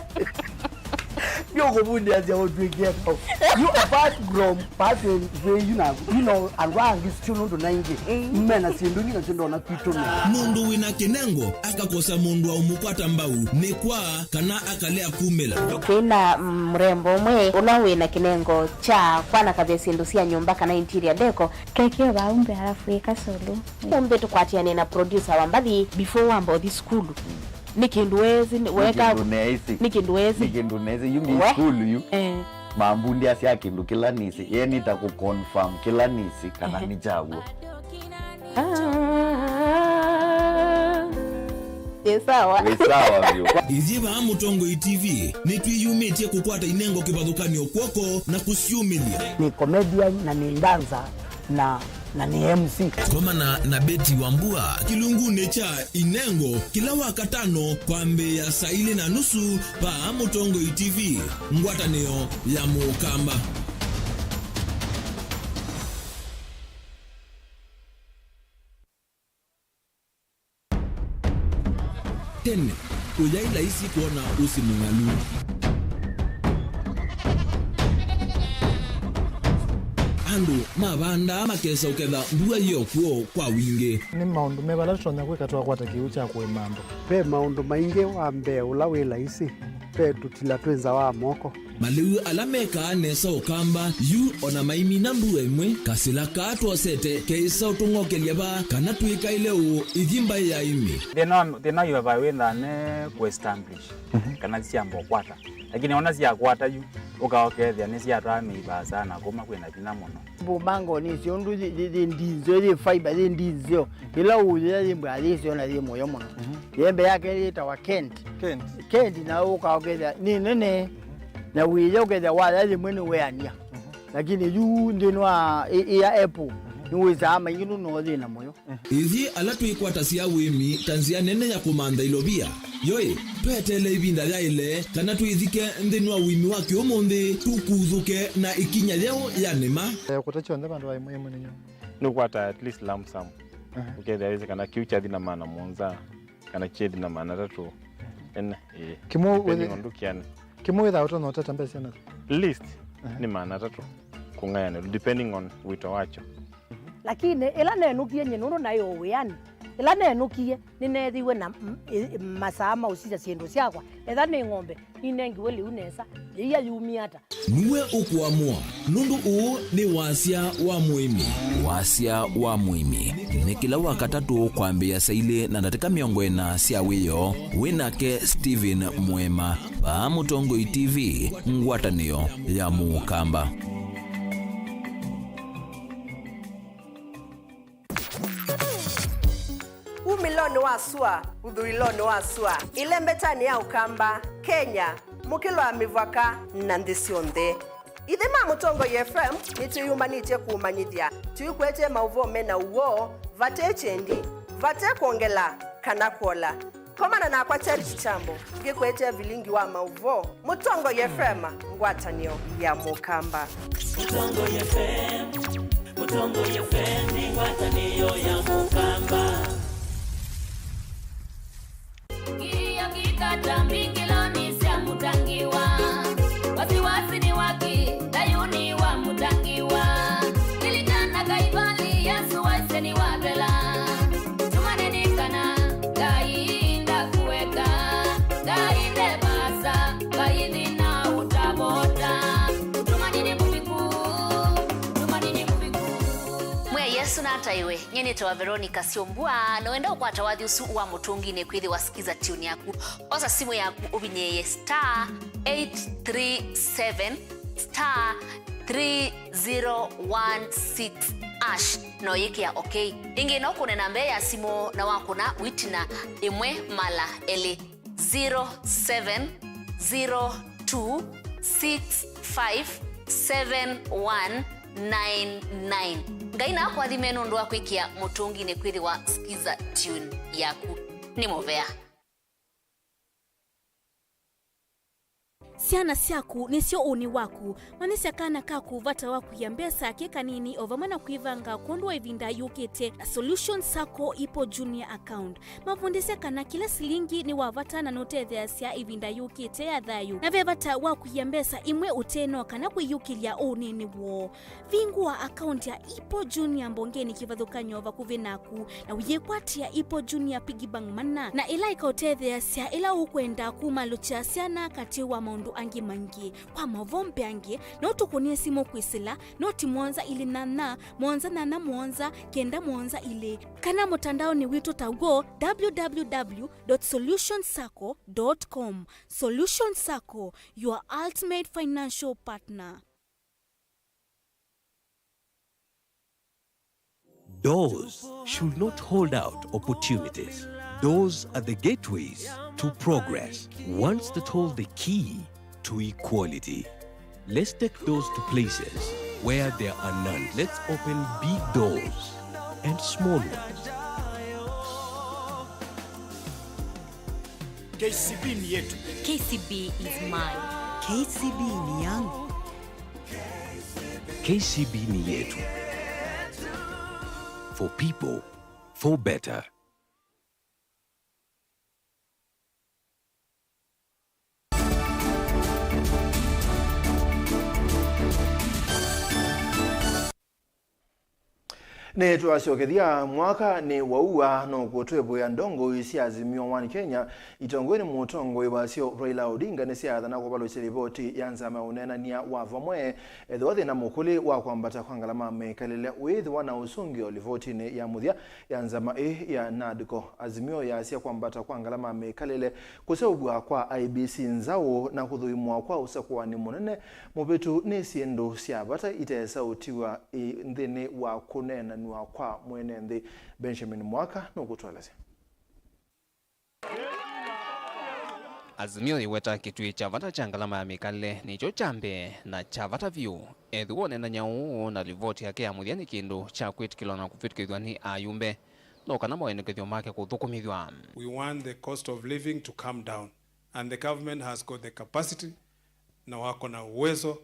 Ndio kuvundia sia utwikia kau. You apart from passing way, you know, you know, and why is still not ninety? Mena sindu ngina tindo na kitu. Mũndũ wĩna kĩnengo akakosa mũndũ wa ũmũkwata mbau nĩ kwa kana akalea kumĩla. Twĩna, mm, mrembo ũmwe ũla wĩna kĩnengo kya kwanakavya syĩndũ sya nyũmba kana interior deco. Kekeo vaa umbe halafu ĩka solo. Umbe tũkwatiane na producer wa mbathi before wamba ũthi sukulu. Nĩ kĩndũ wezi, nĩ weka, kĩndũ neesi. Nĩ kĩndũ wezi. Nĩ kĩndũ neesi, yu ngi we sukulu yu. Eh. Mambundĩasya kĩndũ kĩla nĩsĩ. Ye nĩta kũ confirm kĩla nĩsĩ kana, ehe, nĩ kyaw'o. Ah. Ĩ sawa. Ĩ sawa vyũ. Ithyĩ vaa Mũtongoi T V nĩtwĩyumĩtye kũkwata inengo kĩvathũkany'o kw'oko na kũsyumĩlya. Nĩ comedian na nĩ dancer na, na nĩ M C. Komana na Betty Wambua kĩlungunĩ kya inengo kĩla Wakatano kwambĩĩa saa ilĩ na nusu vaa Mũtongoi T V, ngwatanĩo ya Mũkamba. Tene, ũyaĩ laisi kwona ũsi mũng'alu. Andũ mavandaa makesa ũketha mbua yĩ o kw'o kwa wingĩ. Nĩ maũndũ meva ala tũtonya kwĩka twakwata kĩw'ũ kya kũĩma andũ? Ve maũndũ maingĩ. Wa mbee ũla wĩ laisi, ve tũtila twĩ nza wa moko. Malĩu ala mekaa nesa Ũkamba yu o na maimina mbua ĩmwe, kasĩla kaa twosete keĩsa ũtũng'okelya vaa kana twĩkaĩle ũũ ithi mbaĩ ya ĩmĩ. Thĩna wa, thĩna wa vai wĩthaa me kũ establish, mhm, kana syamba ũkwata. Lakini ona syakwata yu, ũka ũkethĩa nĩsyatwaa mĩivaa sana kuma kwĩna vinya mũno. Mbumangoni ĩsyo ũndũ yĩ, yĩ, yĩ ndinzeo, yĩ fiber, yĩ ndinzeo. Ĩla ũũyĩa yĩ mbwa yĩsyo na yĩ mũyo mũno. Mhm. Yembe yake yĩtawa Kent. Kent. Kent na ũka ũkethĩa nĩ nene. Na wĩya ũkethĩa waya yĩmwe nĩ weania. Mhm. Lakini yu nthĩnĩ wa ĩ-, ĩya apple, mhm, nĩwĩsaa maingĩ nũno yĩ na mũyo. Ithyĩ ala twĩkwatasya ũĩmi ta nzĩa nene ya kũmantha ilovia, yoĩ, tweteele ĩvinda yaĩle kana twĩthike nthĩnĩ wa ũĩmi wa kĩũmũnthĩ, tũkuthũke na ĩkinya yeũ ya nĩma. Eh, kũta kyonthe vandũ va ĩmwe ĩmwe nĩ nyũmba. Nĩũkwata at least lump sum. Aha. Ũkethĩa wĩsĩ kana kĩu kyathi na maana mũonza, kana kyethi na maana atatũ. Ene, ĩĩ. Kĩmwe depending wĩthĩ-, on ndũkĩane. Kĩmwe wĩthaa ũtonya ũtata mbesa syana? Least, aha, nĩ maana atatũ kũng'ayanĩlwa, depending on wĩto wakyo. Lakini ĩla nenũkie nyie nũndũ naĩ o wĩanĩ, ĩla nenũkie nĩneethiwe na m-, ĩ-, masaa ma ũsisya syĩndũ syakwa. Etha nĩ ng'ombe, ninengiwe lĩu nesa, yĩia yumie ata? Nue ũkũamũa, nũndũ ũũ nĩ wasya wa mũĩmi. Wasya wa mũĩmi nĩ kĩla Wakatatũ kwambĩĩa saa ilĩ na ndatĩka mĩongo ĩna sya wĩoo. Wĩ nake Stephen Mũema, vaa Mũtongoi T V, ngwatanĩo ya Mũkamba. Umĩlonĩ wa sua, ũthũĩlonĩ wa sua, ĩlembetanĩ ya Ũkamba, Kenya, mũkĩlo wa mĩvaka, na nthĩ syonthe. Ithyĩ ma Mũtongoi F M nĩtwĩyũmbanĩtye kũmanyĩthya, tũikwetye maũvoo me na ũw'o, vate kyendi, vate kwongela kana kwola. Komana nakwa Charity Chambo, ngĩkwetya vilingi wa maũvoo. Mũtongoi F M, ngwatanĩo ya Mũkamba. Mũtongoi F M, Mũtongoi F M nĩ ngwatanĩo ya Mũkamba. Kĩĩo kĩkata mbingĩlonĩ sya mũtangiwa. Wasiwasi ni waki, thayuni wa mũtangiwa. Lilikana Kaivali, Yesu waisye nĩwathela. Tumaneni kana Ngai ndakueka, Ngai ndevasa, Ngai thĩna ũtavota. Ũtumanyi nĩ mũviku, ũtumanyi nĩ mũviku. Mwĩai Yesu nataiwe. Nyie nĩtawa Veronica Syombua, na wenda ũkwata wathi ũsu wa mũtũnginĩ kwĩthĩwa Skiza Tune yaku. Osa simũ yaku ũvinyĩĩe star eight three seven star three zero one six hash, na ũyĩkĩa okay. Ĩngĩ no kũne namba ya simũ na wakũna wĩtina ĩmwe mala elĩ. Zero seven zero two six five seven one nine nine. Ngai nakũathime nũndũ wa kwĩkĩa mũtũnginĩ kwĩthĩwa Skiza Tune yaku. Nĩ mũvea. Syana syaku nĩsyo ũnĩ waku. Manyĩsya kana kaku vata wa kũia mbesa ke kanini o vamwe na kwĩvanga kwondũ wa ĩvinda yũkĩte na Solution Sacco Ipo Junior Account. Mavundĩsye kana kĩla silingi nĩ wa vata na nũtetheeasya ĩvinda yũkĩte ya thayũ, na ve vata wa kũia mbesa imwe ũteno kana kwĩyũkĩlya ũnĩnĩ woo. Vingũa akaunti ya Ipo Junior mbongenĩ kĩvathũkany'o vakuvĩ naku, na ũyĩkwatĩa Ipo Junior Piggy Bank mana, na ĩla ĩkaũtetheeasya ĩla ũkwenda kumalũkya syana katĩ wa maũndũ angĩ maingĩ. Kwa maũvoo mbeange, no tũkũnĩe simũ kwĩsĩla noti mũonza ilĩ nyanya, mũonza nyanya mũonza, kenda mũonza ilĩ, kana mũtandaonĩ witũ ta w'o, w w w dot solution sacco dot com. Solution Sacco, your ultimate financial partner. Doors should not hold out opportunities. Doors are the gateways to progress. Once that hold the key to equality. Let's take doors to places where there are none. Let's open big doors and small ones. K C B ni yetu. K C B is mine. K C B ni yangu. K C B ni yetu. For people, for better. Nĩtwasyokethya mwaka nĩ waua, no kw'o twĩvũĩa ndongoi sya Azimio One Kenya, itongoew'e nĩ mũtongoi wasyo Raila Odinga, nĩsyaathana kũvalũkya livoti ya nzama ya ũneenany'a wa vamwe, ethĩwa thĩna mũkũlĩ wa kwambata kwa ngalama ya mĩkalĩle wĩĩthĩwa na ũsũngĩo livotinĩ ya mũthya ya nzama ĩĩ ya NADCO. Azimio yaasya kwambata kwa ngalama ya mĩkalĩle, kũseũvw'a kwa I E B C nzaũ, na kũthũimwa kwa ũsakũani mũnene mũvĩtu nĩ syĩndũ sya vata itesa ũtiwa ĩ nthĩnĩ wa kũneenanw'a kwa mwene nthĩ. Benjamin Mwaka nũkũtũelesya. Azimio yĩweta kĩtuĩ kya vata kya ngalama ya mĩkalĩle nĩkyo kya mbee na kya vata vyũ. Ethĩwa ũneenany'a ũũ na livoti yake ya mũthya nĩ kĩndũ kya kwĩtĩkĩlwa na kũvĩtũkĩthw'a nĩ ayumbe, no kana mawenekethyo make kũthũkũmĩthw'a. We want the cost of living to come down, and the government has got the capacity na wako na uwezo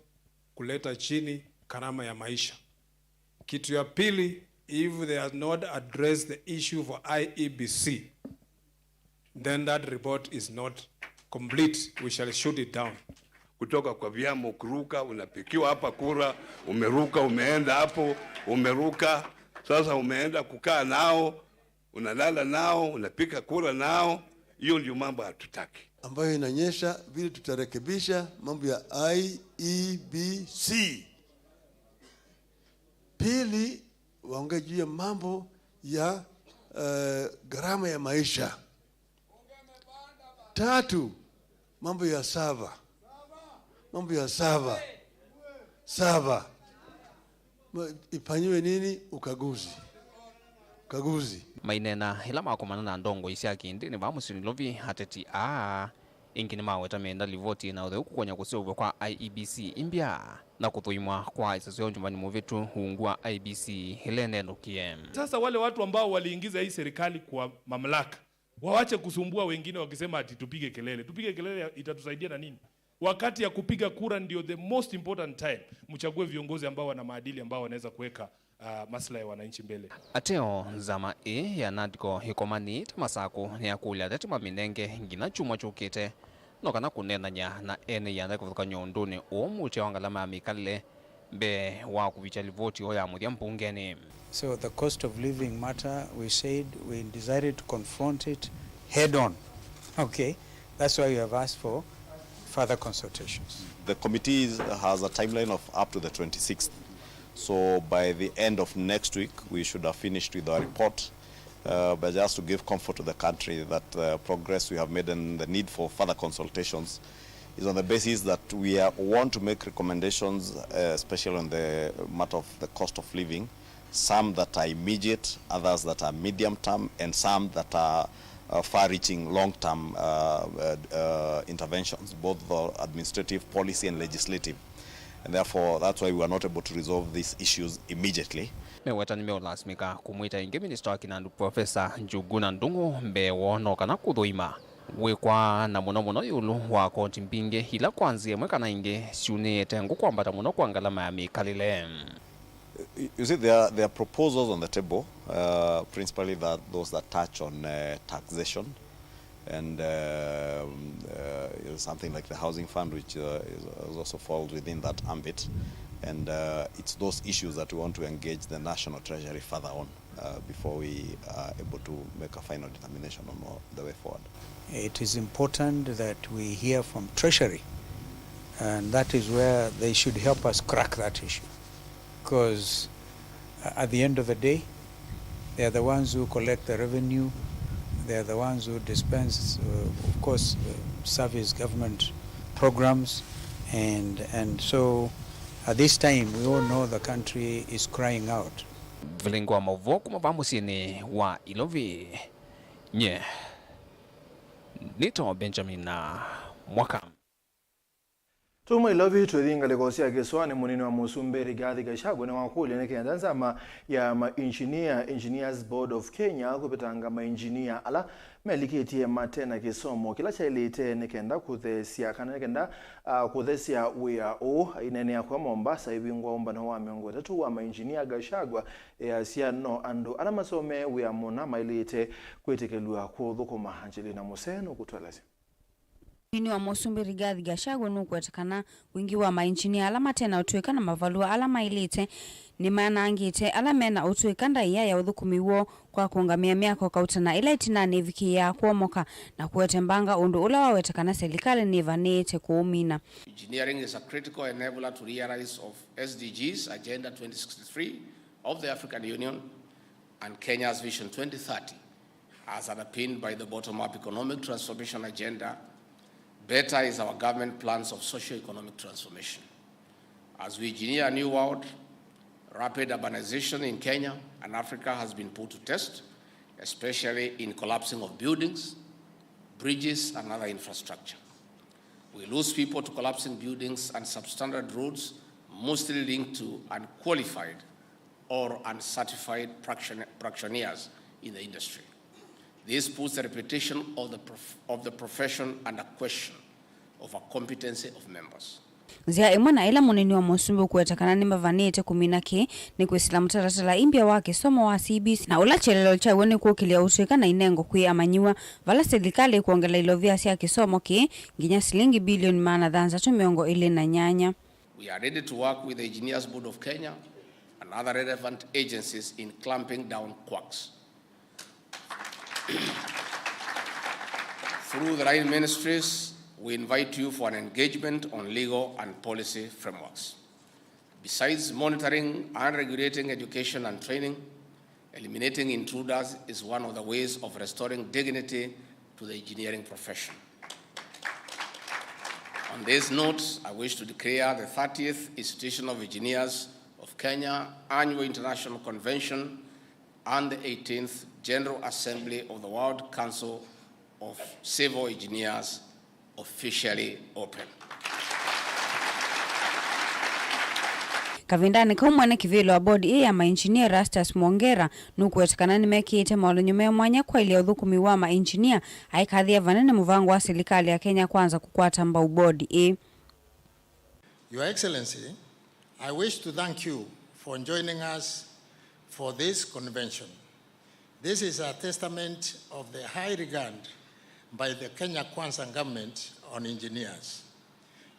kuleta chini gharama ya maisha. Kitu ya pili, if they have not addressed the issue for I E B C, then that report is not complete. We shall shoot it down. Kutoka kwa vyama, ukiruka, unapikiwa hapa kura, umeruka, umeenda hapo, umeruka, sasa umeenda kukaa nao, unalala nao, unapiga kura nao. Hiyo ndio mambo hatutaki. Ambayo inaonyesha vile tutarekebisha mambo ya I E B C. Pili, waongee juu ya mambo ya, eh, gharama ya maisha. Tatu, mambo ya sava. Mambo ya sava. Sava. Ma-, ifanyiwe nini? Ukaguzi. Ukaguzi. Maineena ĩla makomana na ndongoi sya kĩndĩnĩ vaa mũsyĩ Nairobi, ateti aa Ĩngĩ nĩmaweta menda livoti ĩna ũtheu kũkonya kũseũvw'a kwa I E B C imbya na kũthũimwa kwa ĩsasyo nyumbani mũvĩtu ungu wa I E B C ĩla ĩnenũkie. Sasa wale watu ambao waliingiza hii serikali kwa mamlaka, wawache kusumbua wengine wakisema ati tupige kelele. Tupige kelele itatusaidia na nini? Wakati ya kupiga kura ndio the most important time. Mchague viongozi ambao wana maadili, ambao wanaweza kuweka, ah, maslahi ya wananchi mbele. Ateo, nzama ĩĩ ya NADCO ĩkomanĩte Masakũ nĩyakũlya ateti mamĩnenge nginya kyumwa kyũkĩte, no kana kũneenany'a na ene ianda kũvathũkany'a ũndũnĩ ũũ mũtya wa ngalama ya mĩkalĩle mbee wa kũvikya livoti yoo ya mũthya mbungenĩ. So the cost of living matter, we said we decided to confront it head on. Okay, that's why we have asked for further consultations. The committee is, has a timeline of up to the twenty-sixth. So by the end of next week, we should have finished with our report. Uh, but just to give comfort to the country that the progress we have made and the need for further consultations is on the basis that we are, want to make recommendations, uh, especially on the matter of the cost of living, some that are immediate, others that are medium term, and some that are, uh, far-reaching long-term, uh, uh, uh, interventions, both the administrative, policy, and legislative. And therefore, that's why we were not able to resolve these issues immediately. Meweta nĩmeũlasimĩka kũmwĩta ĩngĩ minista wa kĩnandũ Professor Njuguna Ndung'u mbee woo no kana kũthũima wĩkwaa, na mũno mũno ĩũlũ wa koti mbingĩ ila kwa nzĩa ĩmwe kana ĩngĩ syunĩĩte ngũ kwambata mũno kwa ngalama ya mĩkalĩle. You, you see, there are, there are proposals on the table, uh, principally that those that touch on, uh, taxation and, um, uh, something like the housing fund, which, uh, is, is also falls within that ambit. And, uh, it's those issues that we want to engage the National Treasury further on, uh, before we are able to make a final determination on, uh, the way forward. It is important that we hear from Treasury, and that is where they should help us crack that issue. Because, uh, at the end of the day, they are the ones who collect the revenue, they are the ones who dispense, uh, of course, uh, service government programs, and, and so at this time, we all know the country is crying out. Vilingi wa maũvoo kuma vaa mũsyĩnĩ wa Ilovi. Nye nĩtawa Benjamin Mwaka. Tuma Ilovi tũthi ngalĩko sya kĩsũanĩ, mũnini wa mũsumbĩ Rigathi Gachagua nĩwakũlya nĩ kenda nzama ya mainjinia, Engineers Board of Kenya, kũvetanga mainjinia ala melikĩtye mate na kĩsomo kĩla kyaĩlĩte nĩ kenda kũthesya, kana nĩ kenda, ah, kũthesya wĩa ũũ. Aineenea kwa Mombasa ĩvingwa ũmbano wa mĩongo ĩtatũ wa mainjinia, Gachagua easya no andũ ala masomee wĩa mũna maĩlĩte kwĩtĩkĩlw'a kũthũkũma. Angelina Musee nũkũtũelesya. Mũnini wa mũsumbĩ Rigathi Gachagua nũkweta kana wingĩ wa mainjinia ala mate na ũtũĩka na mavalũa ala maĩlĩte nĩmanangĩte ala me na ũtũĩka ndaĩa ya ũthũkũmi woo kwa kũũngamĩa myako kauta na ĩla ĩtinanĩ ĩvikĩĩaa kwomoka, na kũete mbanga ũndũ ũla waweta kana selikalĩ nĩvanĩĩte kũũmina. Engineering is a critical enabler to realize of S D Gs Agenda twenty sixty-three of the African Union and Kenya's Vision twenty thirty, as underpinned by the bottom-up economic transformation agenda. Better is our government plans of socio-economic transformation. As we engineer a new world, rapid urbanization in Kenya and Africa has been put to test, especially in collapsing of buildings, bridges, and other infrastructure. We lose people to collapsing buildings and substandard roads, mostly linked to unqualified or uncertified praction-, practitioners in the industry. This puts the reputation of the prof-, of the profession under question over competency of members. Nzĩa ĩmwe na ĩla mũnini wa mũsumbĩ ũkũweta kana nĩmavanĩte kũmina kĩĩ nĩ kwĩsĩla mũtalatala imbya wa kĩsomo wa C B C, na ũla kyelelo kyaw'o nĩ kũkĩlya ũtũĩka na inengo kwĩ amanyĩw'a, vala silikalĩ ĩkwongela ilovia sya kĩsomo kĩĩ nginya silingi bilioni maana thanthatũ mĩongo ĩlĩ na nyanya. We are ready to work with the Engineers Board of Kenya and other relevant agencies in clamping down quacks. Through the line ministries, we invite you for an engagement on legal and policy frameworks. Besides monitoring and regulating education and training, eliminating intruders is one of the ways of restoring dignity to the engineering profession. On this note, I wish to declare the thirtieth Institution of Engineers of Kenya Annual International Convention and the eighteenth General Assembly of the World Council of Civil Engineers Officially open. Kavindanĩ kau, mwene kĩvĩla wa bodi ĩĩ ya mainjinia Erastus Mwongera nũkũweta kana nĩmekĩĩte maũlany'o me mwanya kwaĩlya ũthũkũmi wa mainjinia, aikathĩa vanene mũvango wa silikalĩ ya Kenya Kwanza kũkwata mbau bodi ĩĩ. Your Excellency, I wish to thank you for joining us for this convention. This is a testament of the high regard by the Kenya Kwanza government on engineers.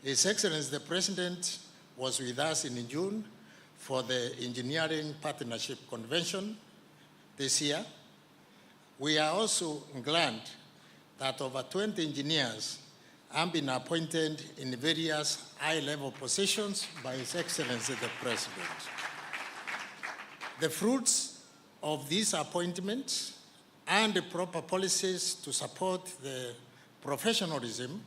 His Excellency the President was with us in June for the Engineering Partnership Convention this year. We are also glad that over twenty engineers have been appointed in various high-level positions by His Excellency the President. The fruits of these appointments and the proper policies to support the professionalism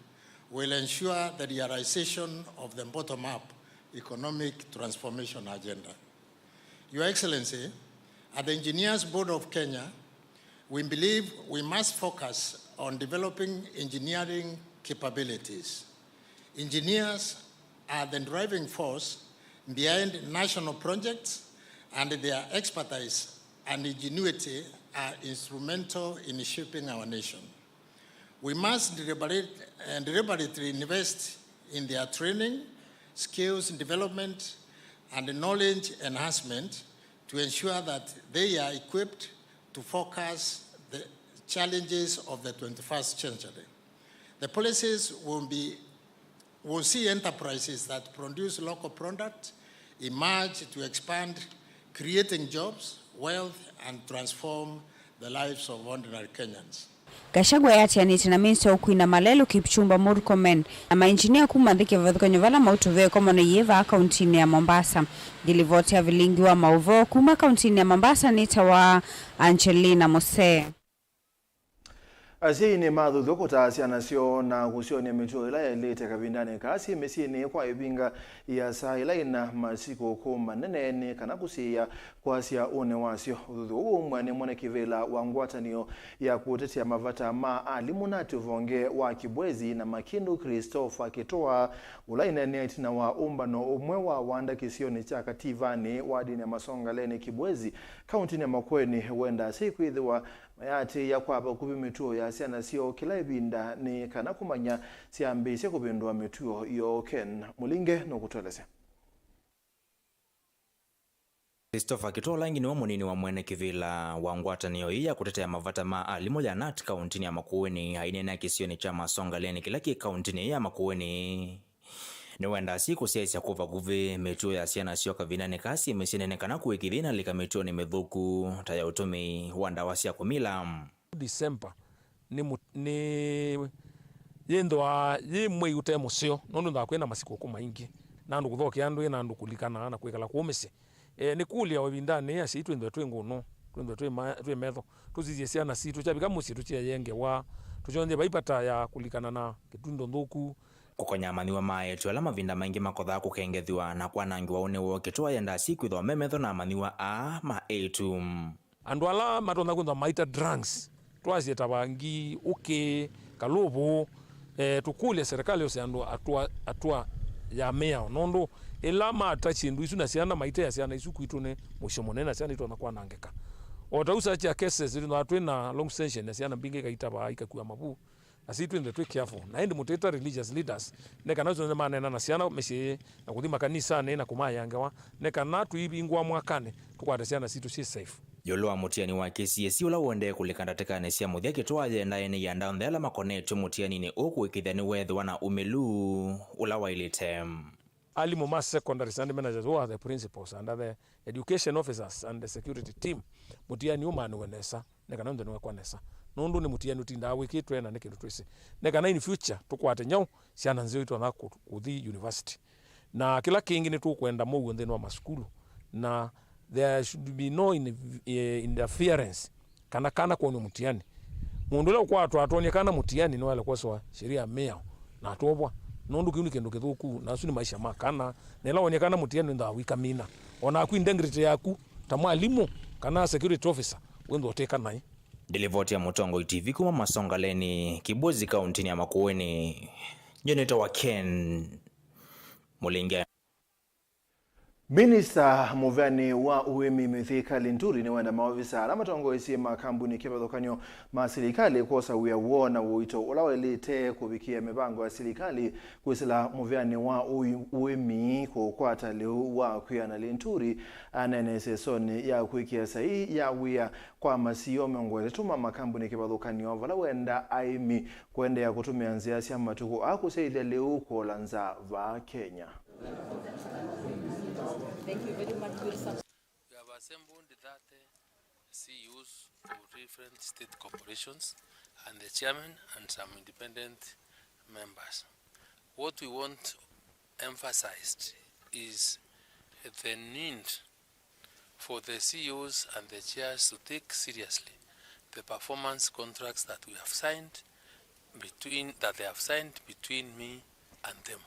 will ensure the realization of the bottom-up economic transformation agenda. Your Excellency, at the Engineers Board of Kenya, we believe we must focus on developing engineering capabilities. Engineers are the driving force behind national projects, and their expertise and ingenuity are instrumental in shaping our nation. We must deliberate, uh, deliberately invest in their training, skills development, and knowledge enhancement to ensure that they are equipped to focus the challenges of the twenty-first century. The policies will be will see enterprises that produce local products emerge to expand, creating jobs, wealth, and transform the lives of ordinary Kenyans. Gachagua eatĩanĩte na minista wa ũkui na malelũ Kipchumba Murkomen na mainjinia kuma nthĩ kĩvathũkany'o vala maũtũvĩa ĩkomano yĩ vaa kauntinĩ ya Mombasa. Ngilivoti ya vilingi wa maũvoo kuma kauntinĩ ya Mombasa nĩ ta wa Angelina Musee. Asyai nĩmathuthw'a kũtaa syana syoo na kũsyon'ya mĩtuo ĩla yaĩlĩte kavindanĩ kaa syĩ mĩsyĩnĩ kwa ĩvinga ĩasa ĩla ĩna masikũkũ manene nĩ kana kũsiĩĩa kwasya ũnĩ wasyo. Ũthuthw'a ũũ waumw'a nĩ mwene kĩvĩla wa ngwatanĩo ya kũtetea mavata ma alimũ na tũvonge wa Kibwezi na Makindu, Christopher Kĩtũa, ũla ĩneenea ĩtina wa ũmbano ũmwe wa wanda kĩsionĩ kya Kativanĩ, wadinĩ ya Masongaleni, Kibwezi, kauntinĩ ya Makueni, wendaa asyai kwĩthĩwa mayĩatĩĩa kwa vakuvĩ mĩtuo ya syana syoo kĩla ĩvinda nĩ kana kũmanya syambĩĩsye kũvĩndũa mĩtuo yoo. Ken Mũlinge nũkũtũelesya. Christopher Kĩtũa ũla ĩngĩ nĩwe mũnini wa mwene kĩvĩla wa ngwatanĩo ĩĩ ya kũtetea mavata ma alimũ ya nat kauntinĩ ya Makueni, aineenea kĩsionĩ kya Masongaleni kĩla kĩ kauntinĩ ĩĩ ya Makueni. Nĩwendaa asyai kũsyaĩĩsya kwa vakuvĩ mĩtuo ya syana syoo kavindanĩ kaa syĩ mĩsyĩnĩ nĩ kana kũĩkĩĩthya inalika mĩtuonĩ mĩthũku ta ya ũtũmĩi wa ndawa sya kũmila. December nĩ mũ-, nĩ yĩnthĩwa yĩ mwei ũte mũseo, nũndũ ndaa kwĩna masikũkũ maingĩ, na andũ kũthokea ndwĩ na andũ kũlikana na kwĩkala kũũ mĩsyĩ. E, nĩkũlya o ĩvindanĩ yĩĩ asyai twĩnthwe twĩ ngũnũ, twĩnthwe twĩ ma-, twĩ metho, tũsisye syana sitũ, kyavika mũsyĩ tũkyeyĩe ngewa, tũkyonthye vai vata ya kũlikana na kĩtundo nthũku. Kũkonya amanyĩw'a ma eĩtu ala mavinda maingĩ makothaa kũkengethw'a na kwanangĩwa ũnĩ woo, Kĩtũa yendaa asyai kwĩthĩwa me metho na amanyĩw'a aa ma eĩtu. Andũ ala matonya kwĩthwa maita drugs, twasye ta vangi, ũkĩ, kalũvũ, eh, tũkũlya serikali yose andũ atũa, atũa ya mĩao, nũndũ ĩla mata syĩndũ isu na syana maitea syana isu kwitũ nĩ mũisyo mũnene, na syana itonya kwanangĩka. O ta ũu such a cases, twĩthwa twĩ na long suspension ya syana mbingĩ ikaita vaa ikakua mavu. Asyai twĩnthe twĩ careful. Na ĩndĩ mũtĩta religious leaders, nĩ kana ũsyonthe maneena na syana mĩsyĩ na kũthi makanisanĩ na kũmaĩa ngewa, nĩ kana tũivingũa mwakanĩ, tũkwate syana sitũ syĩ safe. Ĩũlũ wa mũtiani wa K C S E ũla ũendee kũlika ndatĩkanĩ sya mũthya, Kĩtũa yendaa ene andũ onthe ala makonetw'e mũtianinĩ ũũ kũĩkĩĩthya nĩweethĩwa na ũmĩlu ũla waĩlĩte. Alimũ ma secondary standard managers, who are the principals and the education officers and the security team, mũtiani ũmanĩwe nesa, nĩ kana ũnthe nĩwekwa nesa, nũndũ nĩ mũtiani ũtindaa wĩkĩtwe na nĩ kĩndũ twĩsĩ, nĩ kana in future tũkwate nyaũ syana nzeo itonya kũ-, kũthi university. Na kĩla kĩngĩ nĩtũkwenda mũuo nthĩnĩ wa masukulu, na there should be no in-, eh, interference kana kana kwonw'a mũtiani. Mũndũ ũla ũkwatwa atwonie kana mũtiani nĩwaĩle kwosewa sheria ya mĩao na atũovwa, nũndũ kĩu nĩ kĩndũ kĩthũku, na asu nĩ maisha ma kana. Na ĩla wonie kana mũtiani wĩnthaa wĩkamina, o naku integrity yaku ta mwalimũ kana security officer wĩnthwa ũtĩka naĩ. Ndilivoti ya Mũtongoi T V kuma Masongaleni, Kibwezi, kauntinĩ ya Makueni. Nyie nĩtawa Ken Mũlinge. Minista mũveanĩ wa ũĩmi Mithika Linturi nĩwenda maovisa ala matongoesye makambuni kĩvathũkany'o ma silikalĩ kwosa wĩa woo na ũito ũla waĩlĩte kũvikĩa mĩvango ya silikalĩ kwĩsĩla mũveanĩ wa ũi-, ũĩmi kũkwata lĩu wa kwĩana. Linturi aneeneesye ĩsonĩ ya kwĩkĩa saii ya wĩa kwa masiwa mĩongo ĩtatũ ma makambuni kĩvathũkany'o vala wenda aĩmi kũendeea kũtũmĩa nzĩa sya matukũ aa kũsyaĩthya lĩu kũola nza vaa Kenya. Thank you very much, Wilson. We have assembled thirty C E Os of different state corporations and the chairman and some independent members. What we want emphasized is the need for the C E Os and the chairs to take seriously the performance contracts that we have signed between, that they have signed between me and them.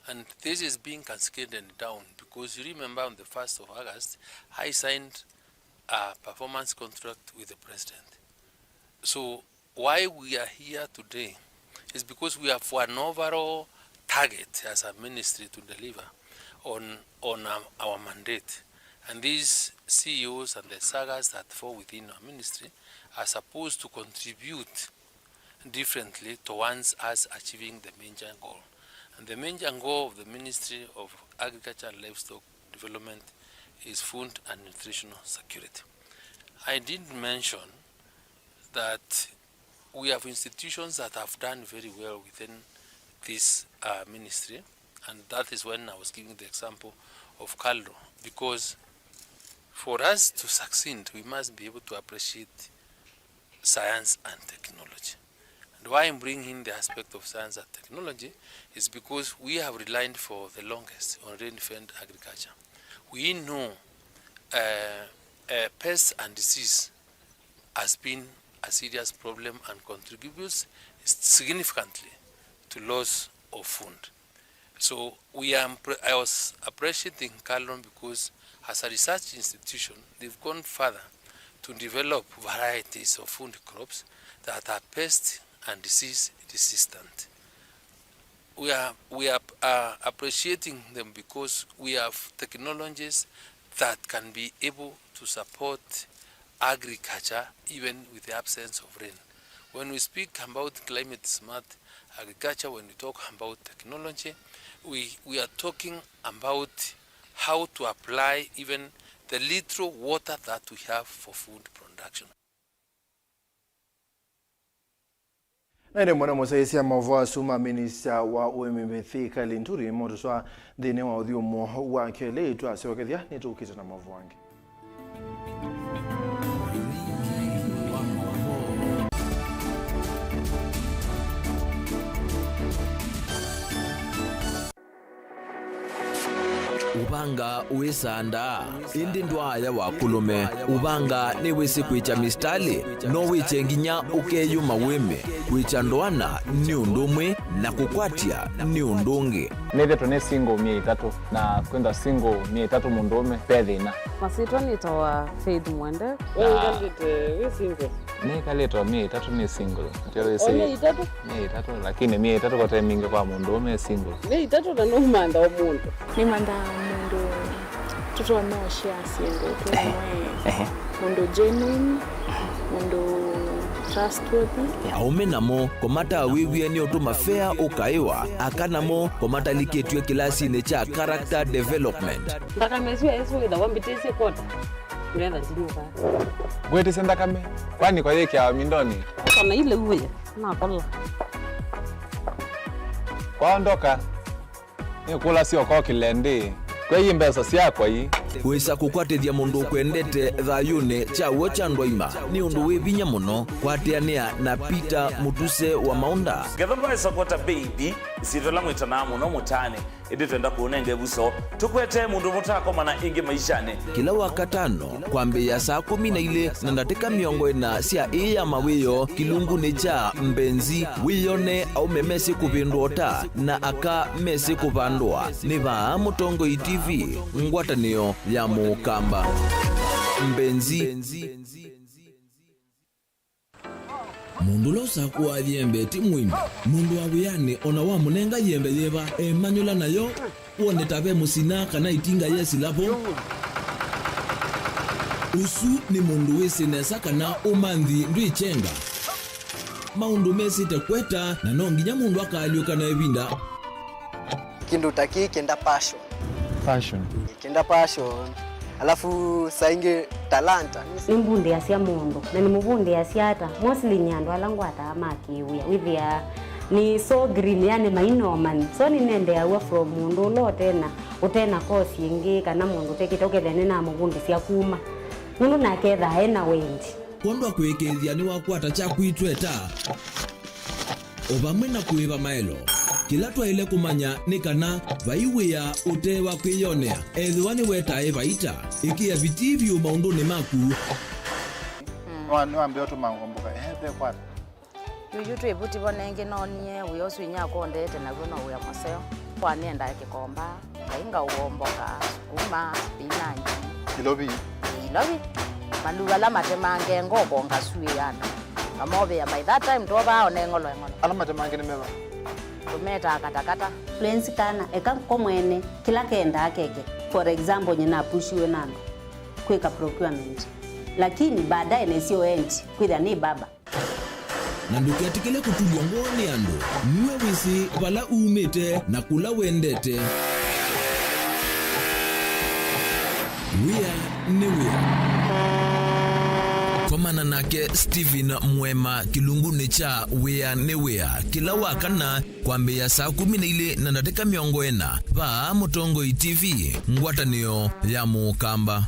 And this is being cascaded down because you remember on the first of August, I signed a performance contract with the president. So why we are here today is because we have an overall target as a ministry to deliver on, on our, our mandate. And these C E Os and the sagas that fall within our ministry are supposed to contribute differently towards us achieving the major goal. And the major goal of the Ministry of Agriculture and Livestock Development is food and nutritional security. I did mention that we have institutions that have done very well within this, uh, ministry, and that is when I was giving the example of KALRO, because for us to succeed, we must be able to appreciate science and technology. And why I'm bringing in the aspect of science and technology is because we have relied for the longest on rain-fed agriculture. We know, uh, uh, pests and disease has been a serious problem and contributes significantly to loss of food. So we are, I was appreciating KALRO because as a research institution, they've gone further to develop varieties of food crops that are pest and disease resistant. We are, we are, uh, appreciating them because we have technologies that can be able to support agriculture even with the absence of rain. When we speak about climate smart agriculture, when we talk about technology, we, we are talking about how to apply even the little water that we have for food production. Na ĩndĩ mũno mũsyaĩĩsya maũvoo asu ma minista wa ũĩmi Mithika Linturi motũtwaa nthĩnĩ wa ũthyũmũo wa kelĩ, twasyokethya nĩtũkĩte na maũvoo angĩ. Ũvanga wĩsaa ndaa, ĩndĩ ndwaaya wa kũlũme. Ũvanga nĩwĩsĩ kwĩkya misitalĩ, no wĩkye nginya ũkeyũma wĩme. Kwĩkya ndoana nĩ ũndũ ũmwe, na kũkwatya nĩ ũndũ ũngĩ. Nĩthĩtwe nĩ single myei ĩtatũ, na kwĩthwa single myei ĩtatũ mũndũũme, ve thĩna. Masyĩtwa nĩtawa Faith Mwende. We wĩkalĩte wĩ single? Nĩkalĩte o myei ĩtatũ nĩ single. Ndio wĩsĩ. O myei ĩtatũ? Myei ĩtatũ, lakini myei ĩtatũ kote mingĩ kwa mũndũũme e single. Myei ĩtatũ na nũmantha o mũndũ. Nĩmanthaa mũndũ tũtonya ũshare syĩndũ twĩ. Ehe. Mũndũ genuine, mũndũ trustworthy. Aũme namo kũmatawĩw'e nĩ ũtũma fea ũkaĩwa, aka namo kũmatalikĩtw'e kĩlasinĩ kya character development. Nthakame ĩsu ĩsu wĩthawa mbĩtĩsye kwota, ngetha ndinyuka. Ngwĩtĩsya nthakame, kwani kwa yĩkĩawa mindonĩ? Ũkona ile uwe, nakola. Kwaondoka. Nĩkũlasya ũkokĩle ndĩ, kwei mbesa syakwa ii. Wĩsa kũkwatĩthya mũndũ ũkwendete thayũnĩ kya w'o kya ndwaima nĩ ũndũ wĩ vinya mũno. Kwatĩanĩa na Peter Mũtuse wa Maũnda. Ngetha ndwaĩsa kwata baby, ĩsyĩtwa ĩla mwĩtanaa mũno mũtaanĩ, ĩndĩ twenda kũũnenga ĩvuso. Tũkwete mũndũ mũtaakomana ĩngĩ maishanĩ. Kĩla Wakatano, kwambĩĩa saa kũmi na ilĩ na ndatĩka mĩongo ĩna sya ĩĩ ya mawĩoo, kĩlungunĩ kya Mbenzi, wĩyone aũme mesĩ kũvĩndũa ũta na aka mesĩ kũvandũa. Nĩ vaa Mũtongoi T V, ngwatanĩo ya Mũkamba. Mbenzi. Mũndũ ũla ũsakũaa yembe ti mũĩmi. Mũndũ wa wĩanĩ o na wamũnenga yembe yĩva, emanyũla nayo, wone ta ve mũsina kana ĩtinga yesĩla vo. Ũsu nĩ mũndũ wĩsĩ nesa kana ũmanthi ndwĩkyenga. Maũndũ mesĩte kweta, na no nginya mũndũ akaalyũka na ĩvinda. Kĩndũ ta kĩĩ kĩenda passion. Passion. Kĩenda passion. Alafu saa ingĩ talanta. Nĩmbundĩasya mũndũ, na nĩmũvundĩasya ata? Mostly nĩ andũ ala ngwataa ma kĩwĩa. Wĩthĩaa nĩ so green, yani maina ũmanyi. So nĩnendeeaw'a from mũndũ ũla ũtena, ũtena course ĩngĩ, kana mũndũ ũtekĩte, ũkethĩa nĩnamũvundĩsya kuma. Nũndũ nake ethaa ena wendi. Kwondũ wa kũĩkĩĩthya nĩwakwata kyaku itweta, o vamwe na kũĩva maelo. Kĩla twaĩle kũmanya nĩ kana vai wĩa ũte wa kwĩyonea, ethĩwa nĩwetae vaita. Ĩkĩa vitii vyũ maũndũnĩ maku. Nĩwa-, nĩwambĩa ũtũma ngomboka, ehe, ve kwata. Yuyu twĩ vu tivo nengĩ noonie wĩa ũsu inyakwa ũndeete naw'o no wĩa mũseo. Kwa nĩendaa kĩkomba, ngai ngaũomboka, sukuma, spinach. Ilovi. Ilovi. Maluu ala matemange ngoko ngasuĩana. Ngamovĩa by that time twovaa one ng'olo eng'olo. Ala matemange nĩ meva? Tũmetaa katakata. Lwenzi kana, eka ko mwene, kĩla kendaa keke. For example, nyina apushiwe na andũ kwĩka procurement. Lakini baadaye nesio endi, kwĩthĩa nĩ baba. Na ndũketĩkĩle kũtulw'a ngoo nĩ andũ. Nue wĩsĩ vala umĩte na kũla wendete. Wĩa nĩ wĩa. Komana nake Stephen Mwema kĩlungunĩ kya Wĩa nĩ Wĩa kĩla wa kana kwambĩĩa saa kũmi na ilĩ na ndatĩka mĩongo ĩna vaa Mũtongoi T V, ngwatanĩo ya Mũkamba.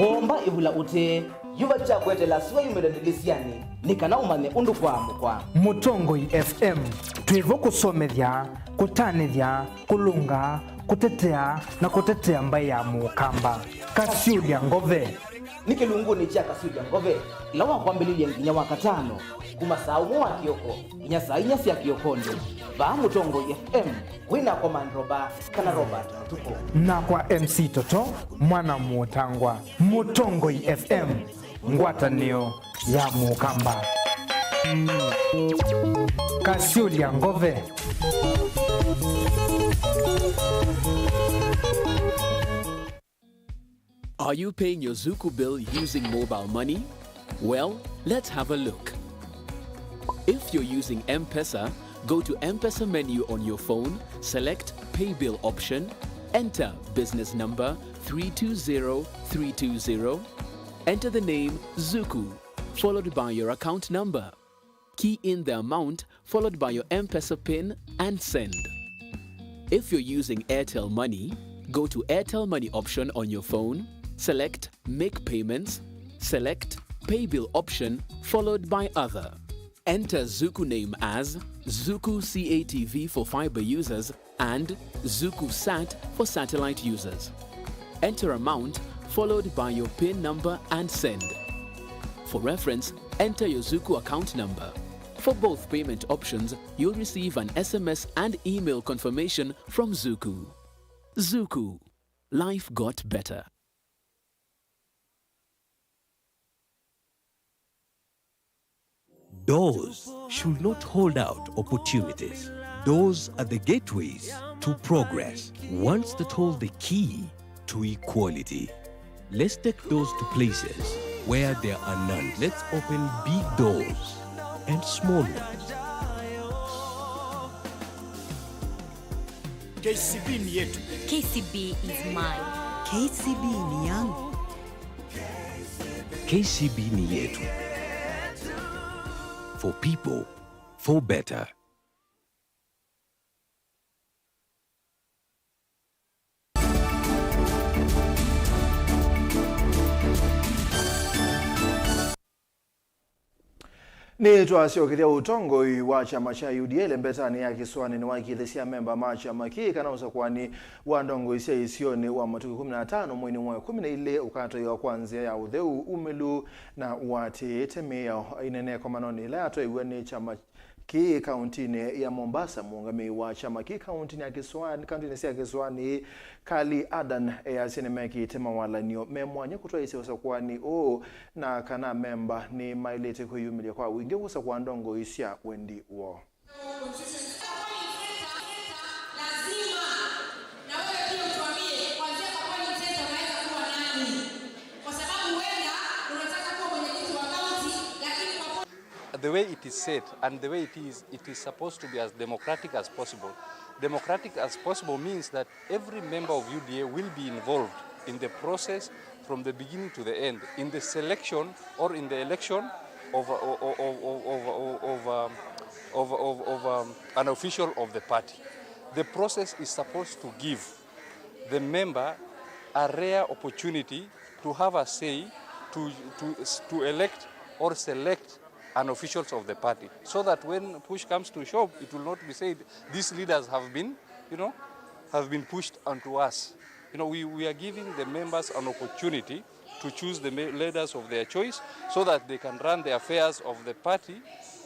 Womba ĩvula ũtee, yuva kya kũetela sua yumĩle ndĩlĩsyanĩ nĩ kana ũmanye ũndũ kwaamũkwa. Mũtongoi F M, twĩ vo kũsomethya, kũtanĩthya, kũlũnga, kũtetea, na kũtetea mbaĩ ya Mũkamba. Kasyũlya Ngove. Nĩ kĩlungunĩ kya Kasyũlya Ngove, ĩla wa kwambĩlĩlya nginya wa katano, kuma saa ũmwe wa kĩoko nginya saa inya sya kĩokonĩ, vaa Mũtongoi F M. Wĩ nakwa Man Roba kana Robert Mũtuku. Nakwa M C Toto, mwana Mũtangwa. Mũtongoi F M, ngwatanĩo ya Mũkamba. Kasyũlya Ngove. Are you paying your Zuku bill using mobile money? Well, let's have a look. If you're using M-Pesa, go to M-Pesa menu on your phone, select Pay Bill option, enter business number three two zero three two zero, enter the name Zuku, followed by your account number. Key in the amount followed by your M-Pesa pin and send. If you're using Airtel Money, go to Airtel Money option on your phone, select Make Payments, select Pay Bill option followed by Other. Enter Zuku name as Zuku C A T V for fiber users and Zuku Sat for satellite users. Enter amount followed by your pin number and send. For reference, enter your Zuku account number. For both payment options, you'll receive an S M S and email confirmation from Zuku. Zuku. Life got better. Doors should not hold out opportunities. Doors are the gateways to progress. Ones that hold the key to equality. Let's take doors to places where there are none. Let's open big doors and small ones. K C B ni yetu. K C B is mine. K C B ni yangu. K C B ni yetu. For people, for better. Nĩtwasyokethya ũtongoi wa kyama kya U D A ĩlembetanĩ ya kĩsũanĩ nĩwaĩkĩĩthĩsye amemba ma kyama kĩĩ kana ũsakũani wa ndongoi sya isionĩ wa matukũ ĩkũmi na atano mweinĩ wa ĩkũmi na ilĩ ũkatwaiwa kwa nzĩa ya ũtheu, umĩlu, na ũatĩĩte mĩao. Aineenea ĩkomanonĩ ĩla yatwaiwe nĩ kyama kĩĩ kauntinĩ ya Mombasa. Mũũngamĩi wa kyama kĩĩ kauntinĩ ya Kĩsũanĩ, kauntinĩ sya Kĩsũanĩ, Kali Adan, easya nĩmekĩte mawalany'o me mwanya kũtwaĩĩsya ũsakũanĩ ũũ, na kana amemba nĩmaĩlĩte kwĩyumĩlya kwa wingĩ kũsakũa ndongoi sya wendi woo. The way it is set and the way it is, it is supposed to be as democratic as possible. Democratic as possible means that every member of U D A will be involved in the process from the beginning to the end, in the selection or in the election of, of, of, um, of, of, of, um, an official of the party. The process is supposed to give the member a rare opportunity to have a say to, to, to elect or select an officials of the party, so that when push comes to shove, it will not be said, "These leaders have been, you know, have been pushed onto us." You know, we, we are giving the members an opportunity to choose the me-, leaders of their choice, so that they can run the affairs of the party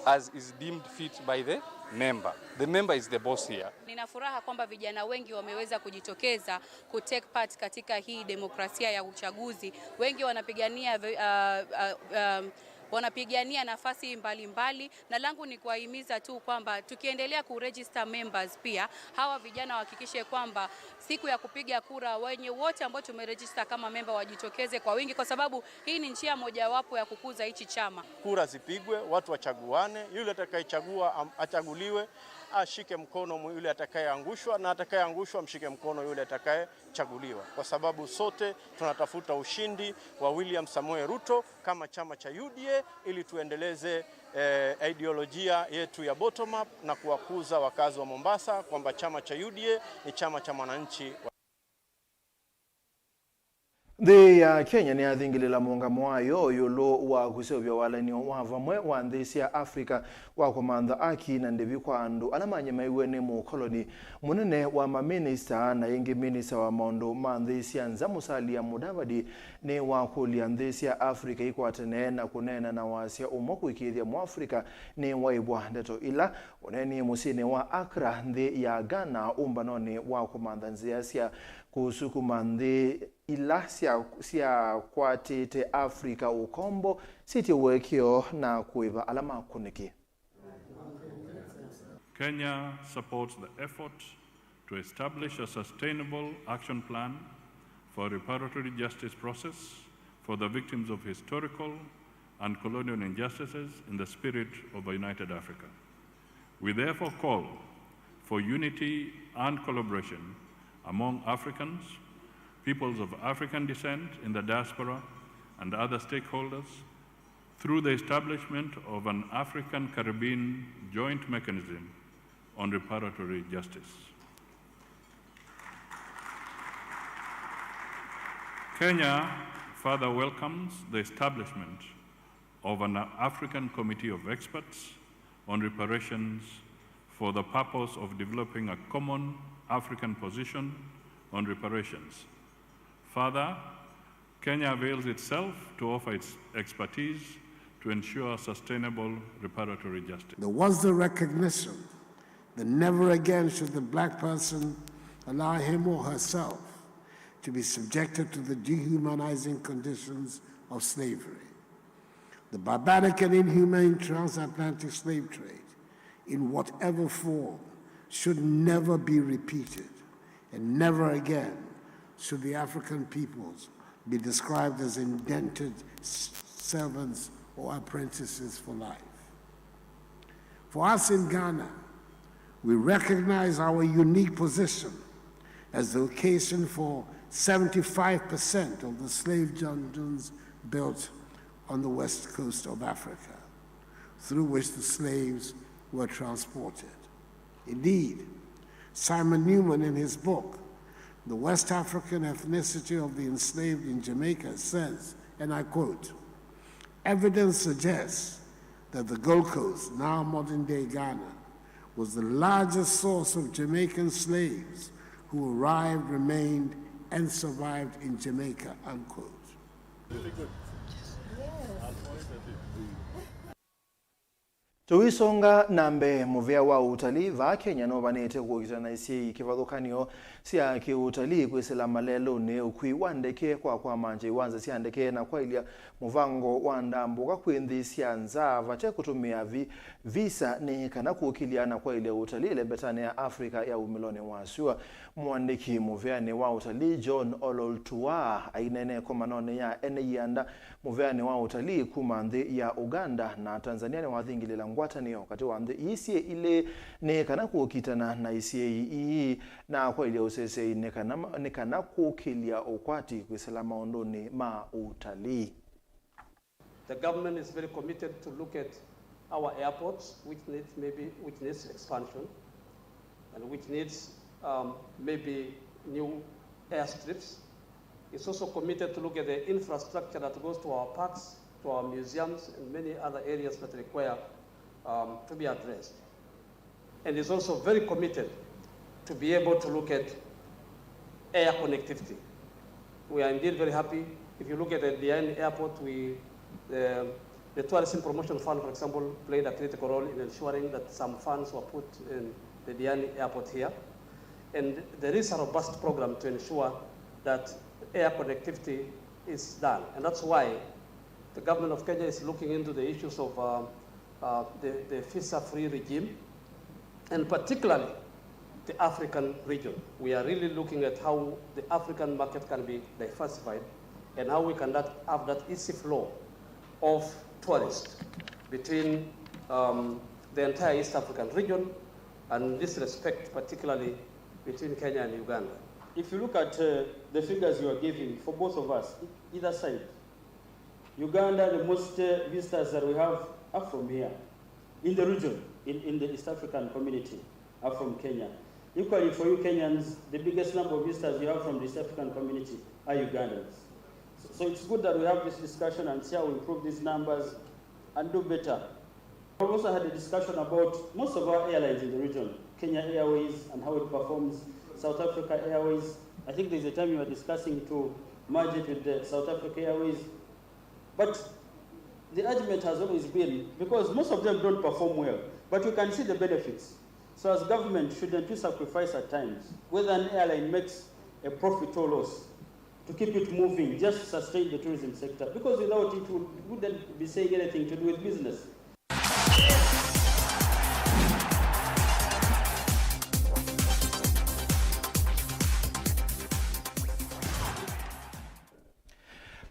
as is deemed fit by the member. The member is the boss here. Nina furaha kwamba vijana wengi wameweza kujitokeza ku take part katika hii demokrasia ya uchaguzi. Wengi wanapigania, uh, uh, um, wanapigania nafasi mbalimbali, na langu ni kuwahimiza tu kwamba tukiendelea ku register members pia, hawa vijana wahakikishe kwamba siku ya kupiga kura, wenye wote ambao tumeregister kama member wajitokeze kwa wingi, kwa sababu hii ni njia mojawapo ya kukuza hichi chama. Kura zipigwe, watu wachaguane, yule atakayechagua am-, achaguliwe, ashike mkono mu-, yule atakayeangushwa, na atakayeangushwa amshike mkono yule atakayechaguliwa, kwa sababu sote tunatafuta ushindi wa William Samoei Ruto kama chama cha U D A ili tuendeleze, eh, ideolojia yetu ya bottom up na kuwakuza wakazi wa Mombasa kwamba chama cha U D A ni chama cha mwananchi wa Nthĩ ya Kenya nĩyathingĩlĩla mũũngamo wayo ĩũlũ wa kũseũvya walany'o wa vamwe wa nthĩ sya Africa wa kũmantha aki na ndĩvi kwa andũ ala manyemaiwe nĩ mũkoloni. Mũnene wa maminista na ĩngĩ minista wa maũndũ ma nthĩ sya nza, Musalia Mudavadi, nĩwakũlya nthĩ sya Africa ikwatane na kũneena na wasya ũmwe kũĩkĩĩthya Mũafrika nĩwaĩvwa ndeto ila. Ũneenie mũsyĩnĩ wa Accra, nthĩ ya Ghana, ũmbanonĩ wa kũmantha nzĩa sya kũsukuma nthĩ ila sya, syakwatĩte Africa ũkombo syĩtye ũekeo na kũĩva ala makũnĩkie. Kenya supports the effort to establish a sustainable action plan for reparatory justice process for the victims of historical and colonial injustices in the spirit of a united Africa. We therefore call for unity and collaboration among Africans, peoples of African descent in the diaspora, and other stakeholders through the establishment of an African-Caribbean joint mechanism on reparatory justice. Kenya further welcomes the establishment of an African Committee of Experts on Reparations for the purpose of developing a common African position on reparations. Further, Kenya avails itself to offer its expertise to ensure sustainable reparatory justice. There was the recognition that never again should the black person allow him or herself to be subjected to the dehumanizing conditions of slavery. The barbaric and inhumane transatlantic slave trade, in whatever form, should never be repeated, and never again should the African peoples be described as indentured s-, servants or apprentices for life. For us in Ghana, we recognize our unique position as the location for seventy-five percent of the slave dungeons built on the west coast of Africa, through which the slaves were transported. Indeed, Simon Newman, in his book, The West African Ethnicity of the Enslaved in Jamaica, says, and I quote, "Evidence suggests that the Gold Coast, now modern-day Ghana, was the largest source of Jamaican slaves who arrived, remained, and survived in Jamaica," unquote. Tũisonga na mbee, mũvĩa wa ũtalii vaa Kenya nũvanĩte kũkitana na isyai kĩvathũkan'yo sya kĩũtalii kwĩsĩla malelũnĩ, ũkui wa ndeke, kwa kwamangya iwanza sya ndeke, na kwaĩlya mũvango wa ndambũka kwĩ nthĩ sya nza vate kũtũmĩa vi-, visa nĩ kana kũkĩlya na kwaĩlya ũtalii ĩlembetanĩ ya Africa ya wumĩlonĩ wa syũa. Mũandĩki mũvĩanĩ wa ũtalii John Ololtuaa aineenea ĩkomanonĩ ya ene ianda mũvĩanĩ wa ũtalii kuma nthĩ ya Uganda na Tanzania nĩwathingĩlĩla ngwatanĩo katĩ wa nthĩ ii syĩ ilĩ nĩ kana kũkitana na isyai ii na kwaĩlya ũseseĩ nĩ kana, nĩ kana kũkĩlya ũkwati kwĩsĩla maũndũnĩ ma ũtalii. The government is very committed to look at our airports, which needs maybe, which needs expansion and which needs, um, maybe new airstrips. It's also committed to look at the infrastructure that goes to our parks, to our museums, and many other areas that require, um, to be addressed. And is also very committed to be able to look at air connectivity. We are indeed very happy. If you look at the Diani Airport, we, the, the Tourism Promotion Fund, for example, played a critical role in ensuring that some funds were put in the Diani Airport here. And there is a robust program to ensure that air connectivity is done. And that's why the government of Kenya is looking into the issues of, uh, uh, the, the visa-free regime, and particularly the African region. We are really looking at how the African market can be diversified and how we can that, have that easy flow of tourists between, um, the entire East African region, and in this respect, particularly between Kenya and Uganda. If you look at, uh, the figures you are giving for both of us, e-, either side, Uganda, the most, uh, visitors that we have are from here. In the region, in, in the East African community, are from Kenya. Equally, for you Kenyans, the biggest number of visitors you have from the East African community are Ugandans. So, so it's good that we have this discussion and see how we improve these numbers and do better. We also had a discussion about most of our airlines in the region, Kenya Airways and how it performs, South Africa Airways. I think there's a time you were discussing to merge it with the South Africa Airways. But the argument has always been, because most of them don't perform well, but we can see the benefits. So as government, shouldn't we sacrifice at times, whether an airline makes a profit or loss, to keep it moving, just to sustain the tourism sector? Because without it, we wouldn't be saying anything to do with business.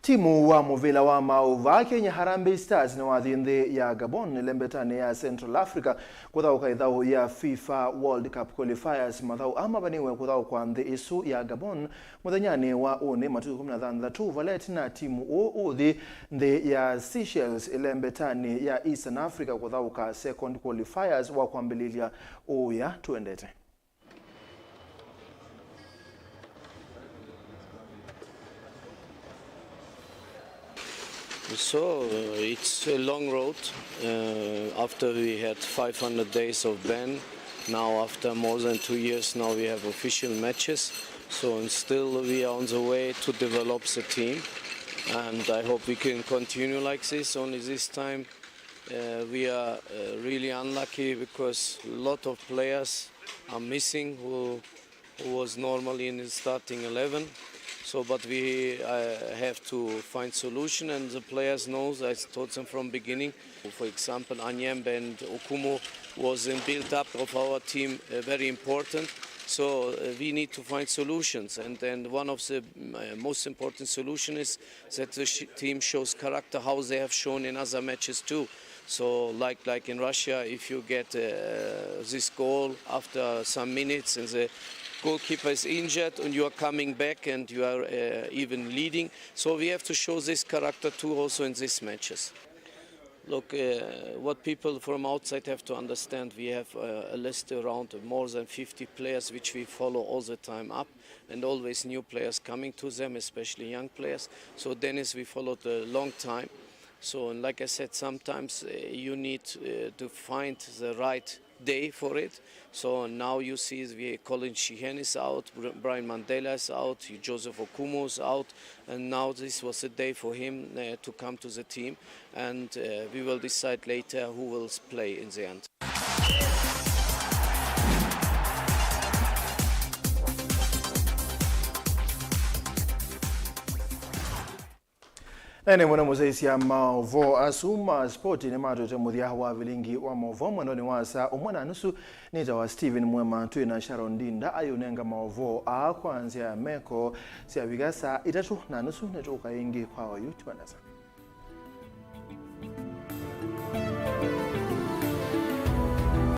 Timu wa mũvĩla wa maũũ vaa Kenya, Harambee Stars, nĩwathi nthĩ ya Gabon ĩlembetanĩ ya Central Africa kũthaũka ĩthaũ ya FIFA World Cup qualifiers. Mathaũ aa mavaniwe kũthaũkwa nthĩ ĩsu ya Gabon mũthenyanĩ wa ũnĩ, matukũ ĩkũmi na thanthatũ, vala ĩtina timu ũũ ũthi nthĩ ya Seychelles ĩlembetanĩ ya Eastern Africa kũthaũka second qualifiers wa kwambĩlĩlya ũya tũendete. So, uh, it's a long road. Uh, after we had five hundred days of ban, now after more than two years, now we have official matches. So, and still we are on the way to develop the team. And I hope we can continue like this. Only this time, uh, we are, uh, really unlucky because a lot of players are missing who who was normally in the starting eleven. So, but we, uh, have to find solution, and the players knows, I told them from beginning. For example, Anyembe and Okumu was in build-up of our team, uh, very important. So, uh, we need to find solutions, and, and one of the, mm, uh, most important solution is that the sh-, team shows character, how they have shown in other matches too. So, like, like in Russia, if you get, uh, this goal after some minutes and the goalkeeper is injured and you are coming back and you are, uh, even leading. So we have to show this character too also in these matches. Look, uh, what people from outside have to understand, we have, uh, a list around more than fifty players which we follow all the time up, and always new players coming to them, especially young players. So Dennis, we followed a long time. So, and like I said, sometimes, uh, you need, uh, to find the right day for it. So now you see we, Colin Sheehan is out, Br- Brian Mandela is out, Joseph Okumu is out, and now this was a day for him uh, to come to the team, and uh, we will decide later who will play in the end. Na ĩndĩ mũno mũsyaĩĩsya maũvoo asu ma spoti nĩmatwĩte mũthya wa vilingi wa maũvoo mwendonĩ wa saa ũmwe na nusu. Nĩtawa Stephen Mwema, twĩ na Sharon Ndinda ayũnenga maũvoo aa kwa nzĩa ya meko syavika saa itatũ na nusu. Nĩtũũka ĩngĩ kwa oyu, tiwa nesa.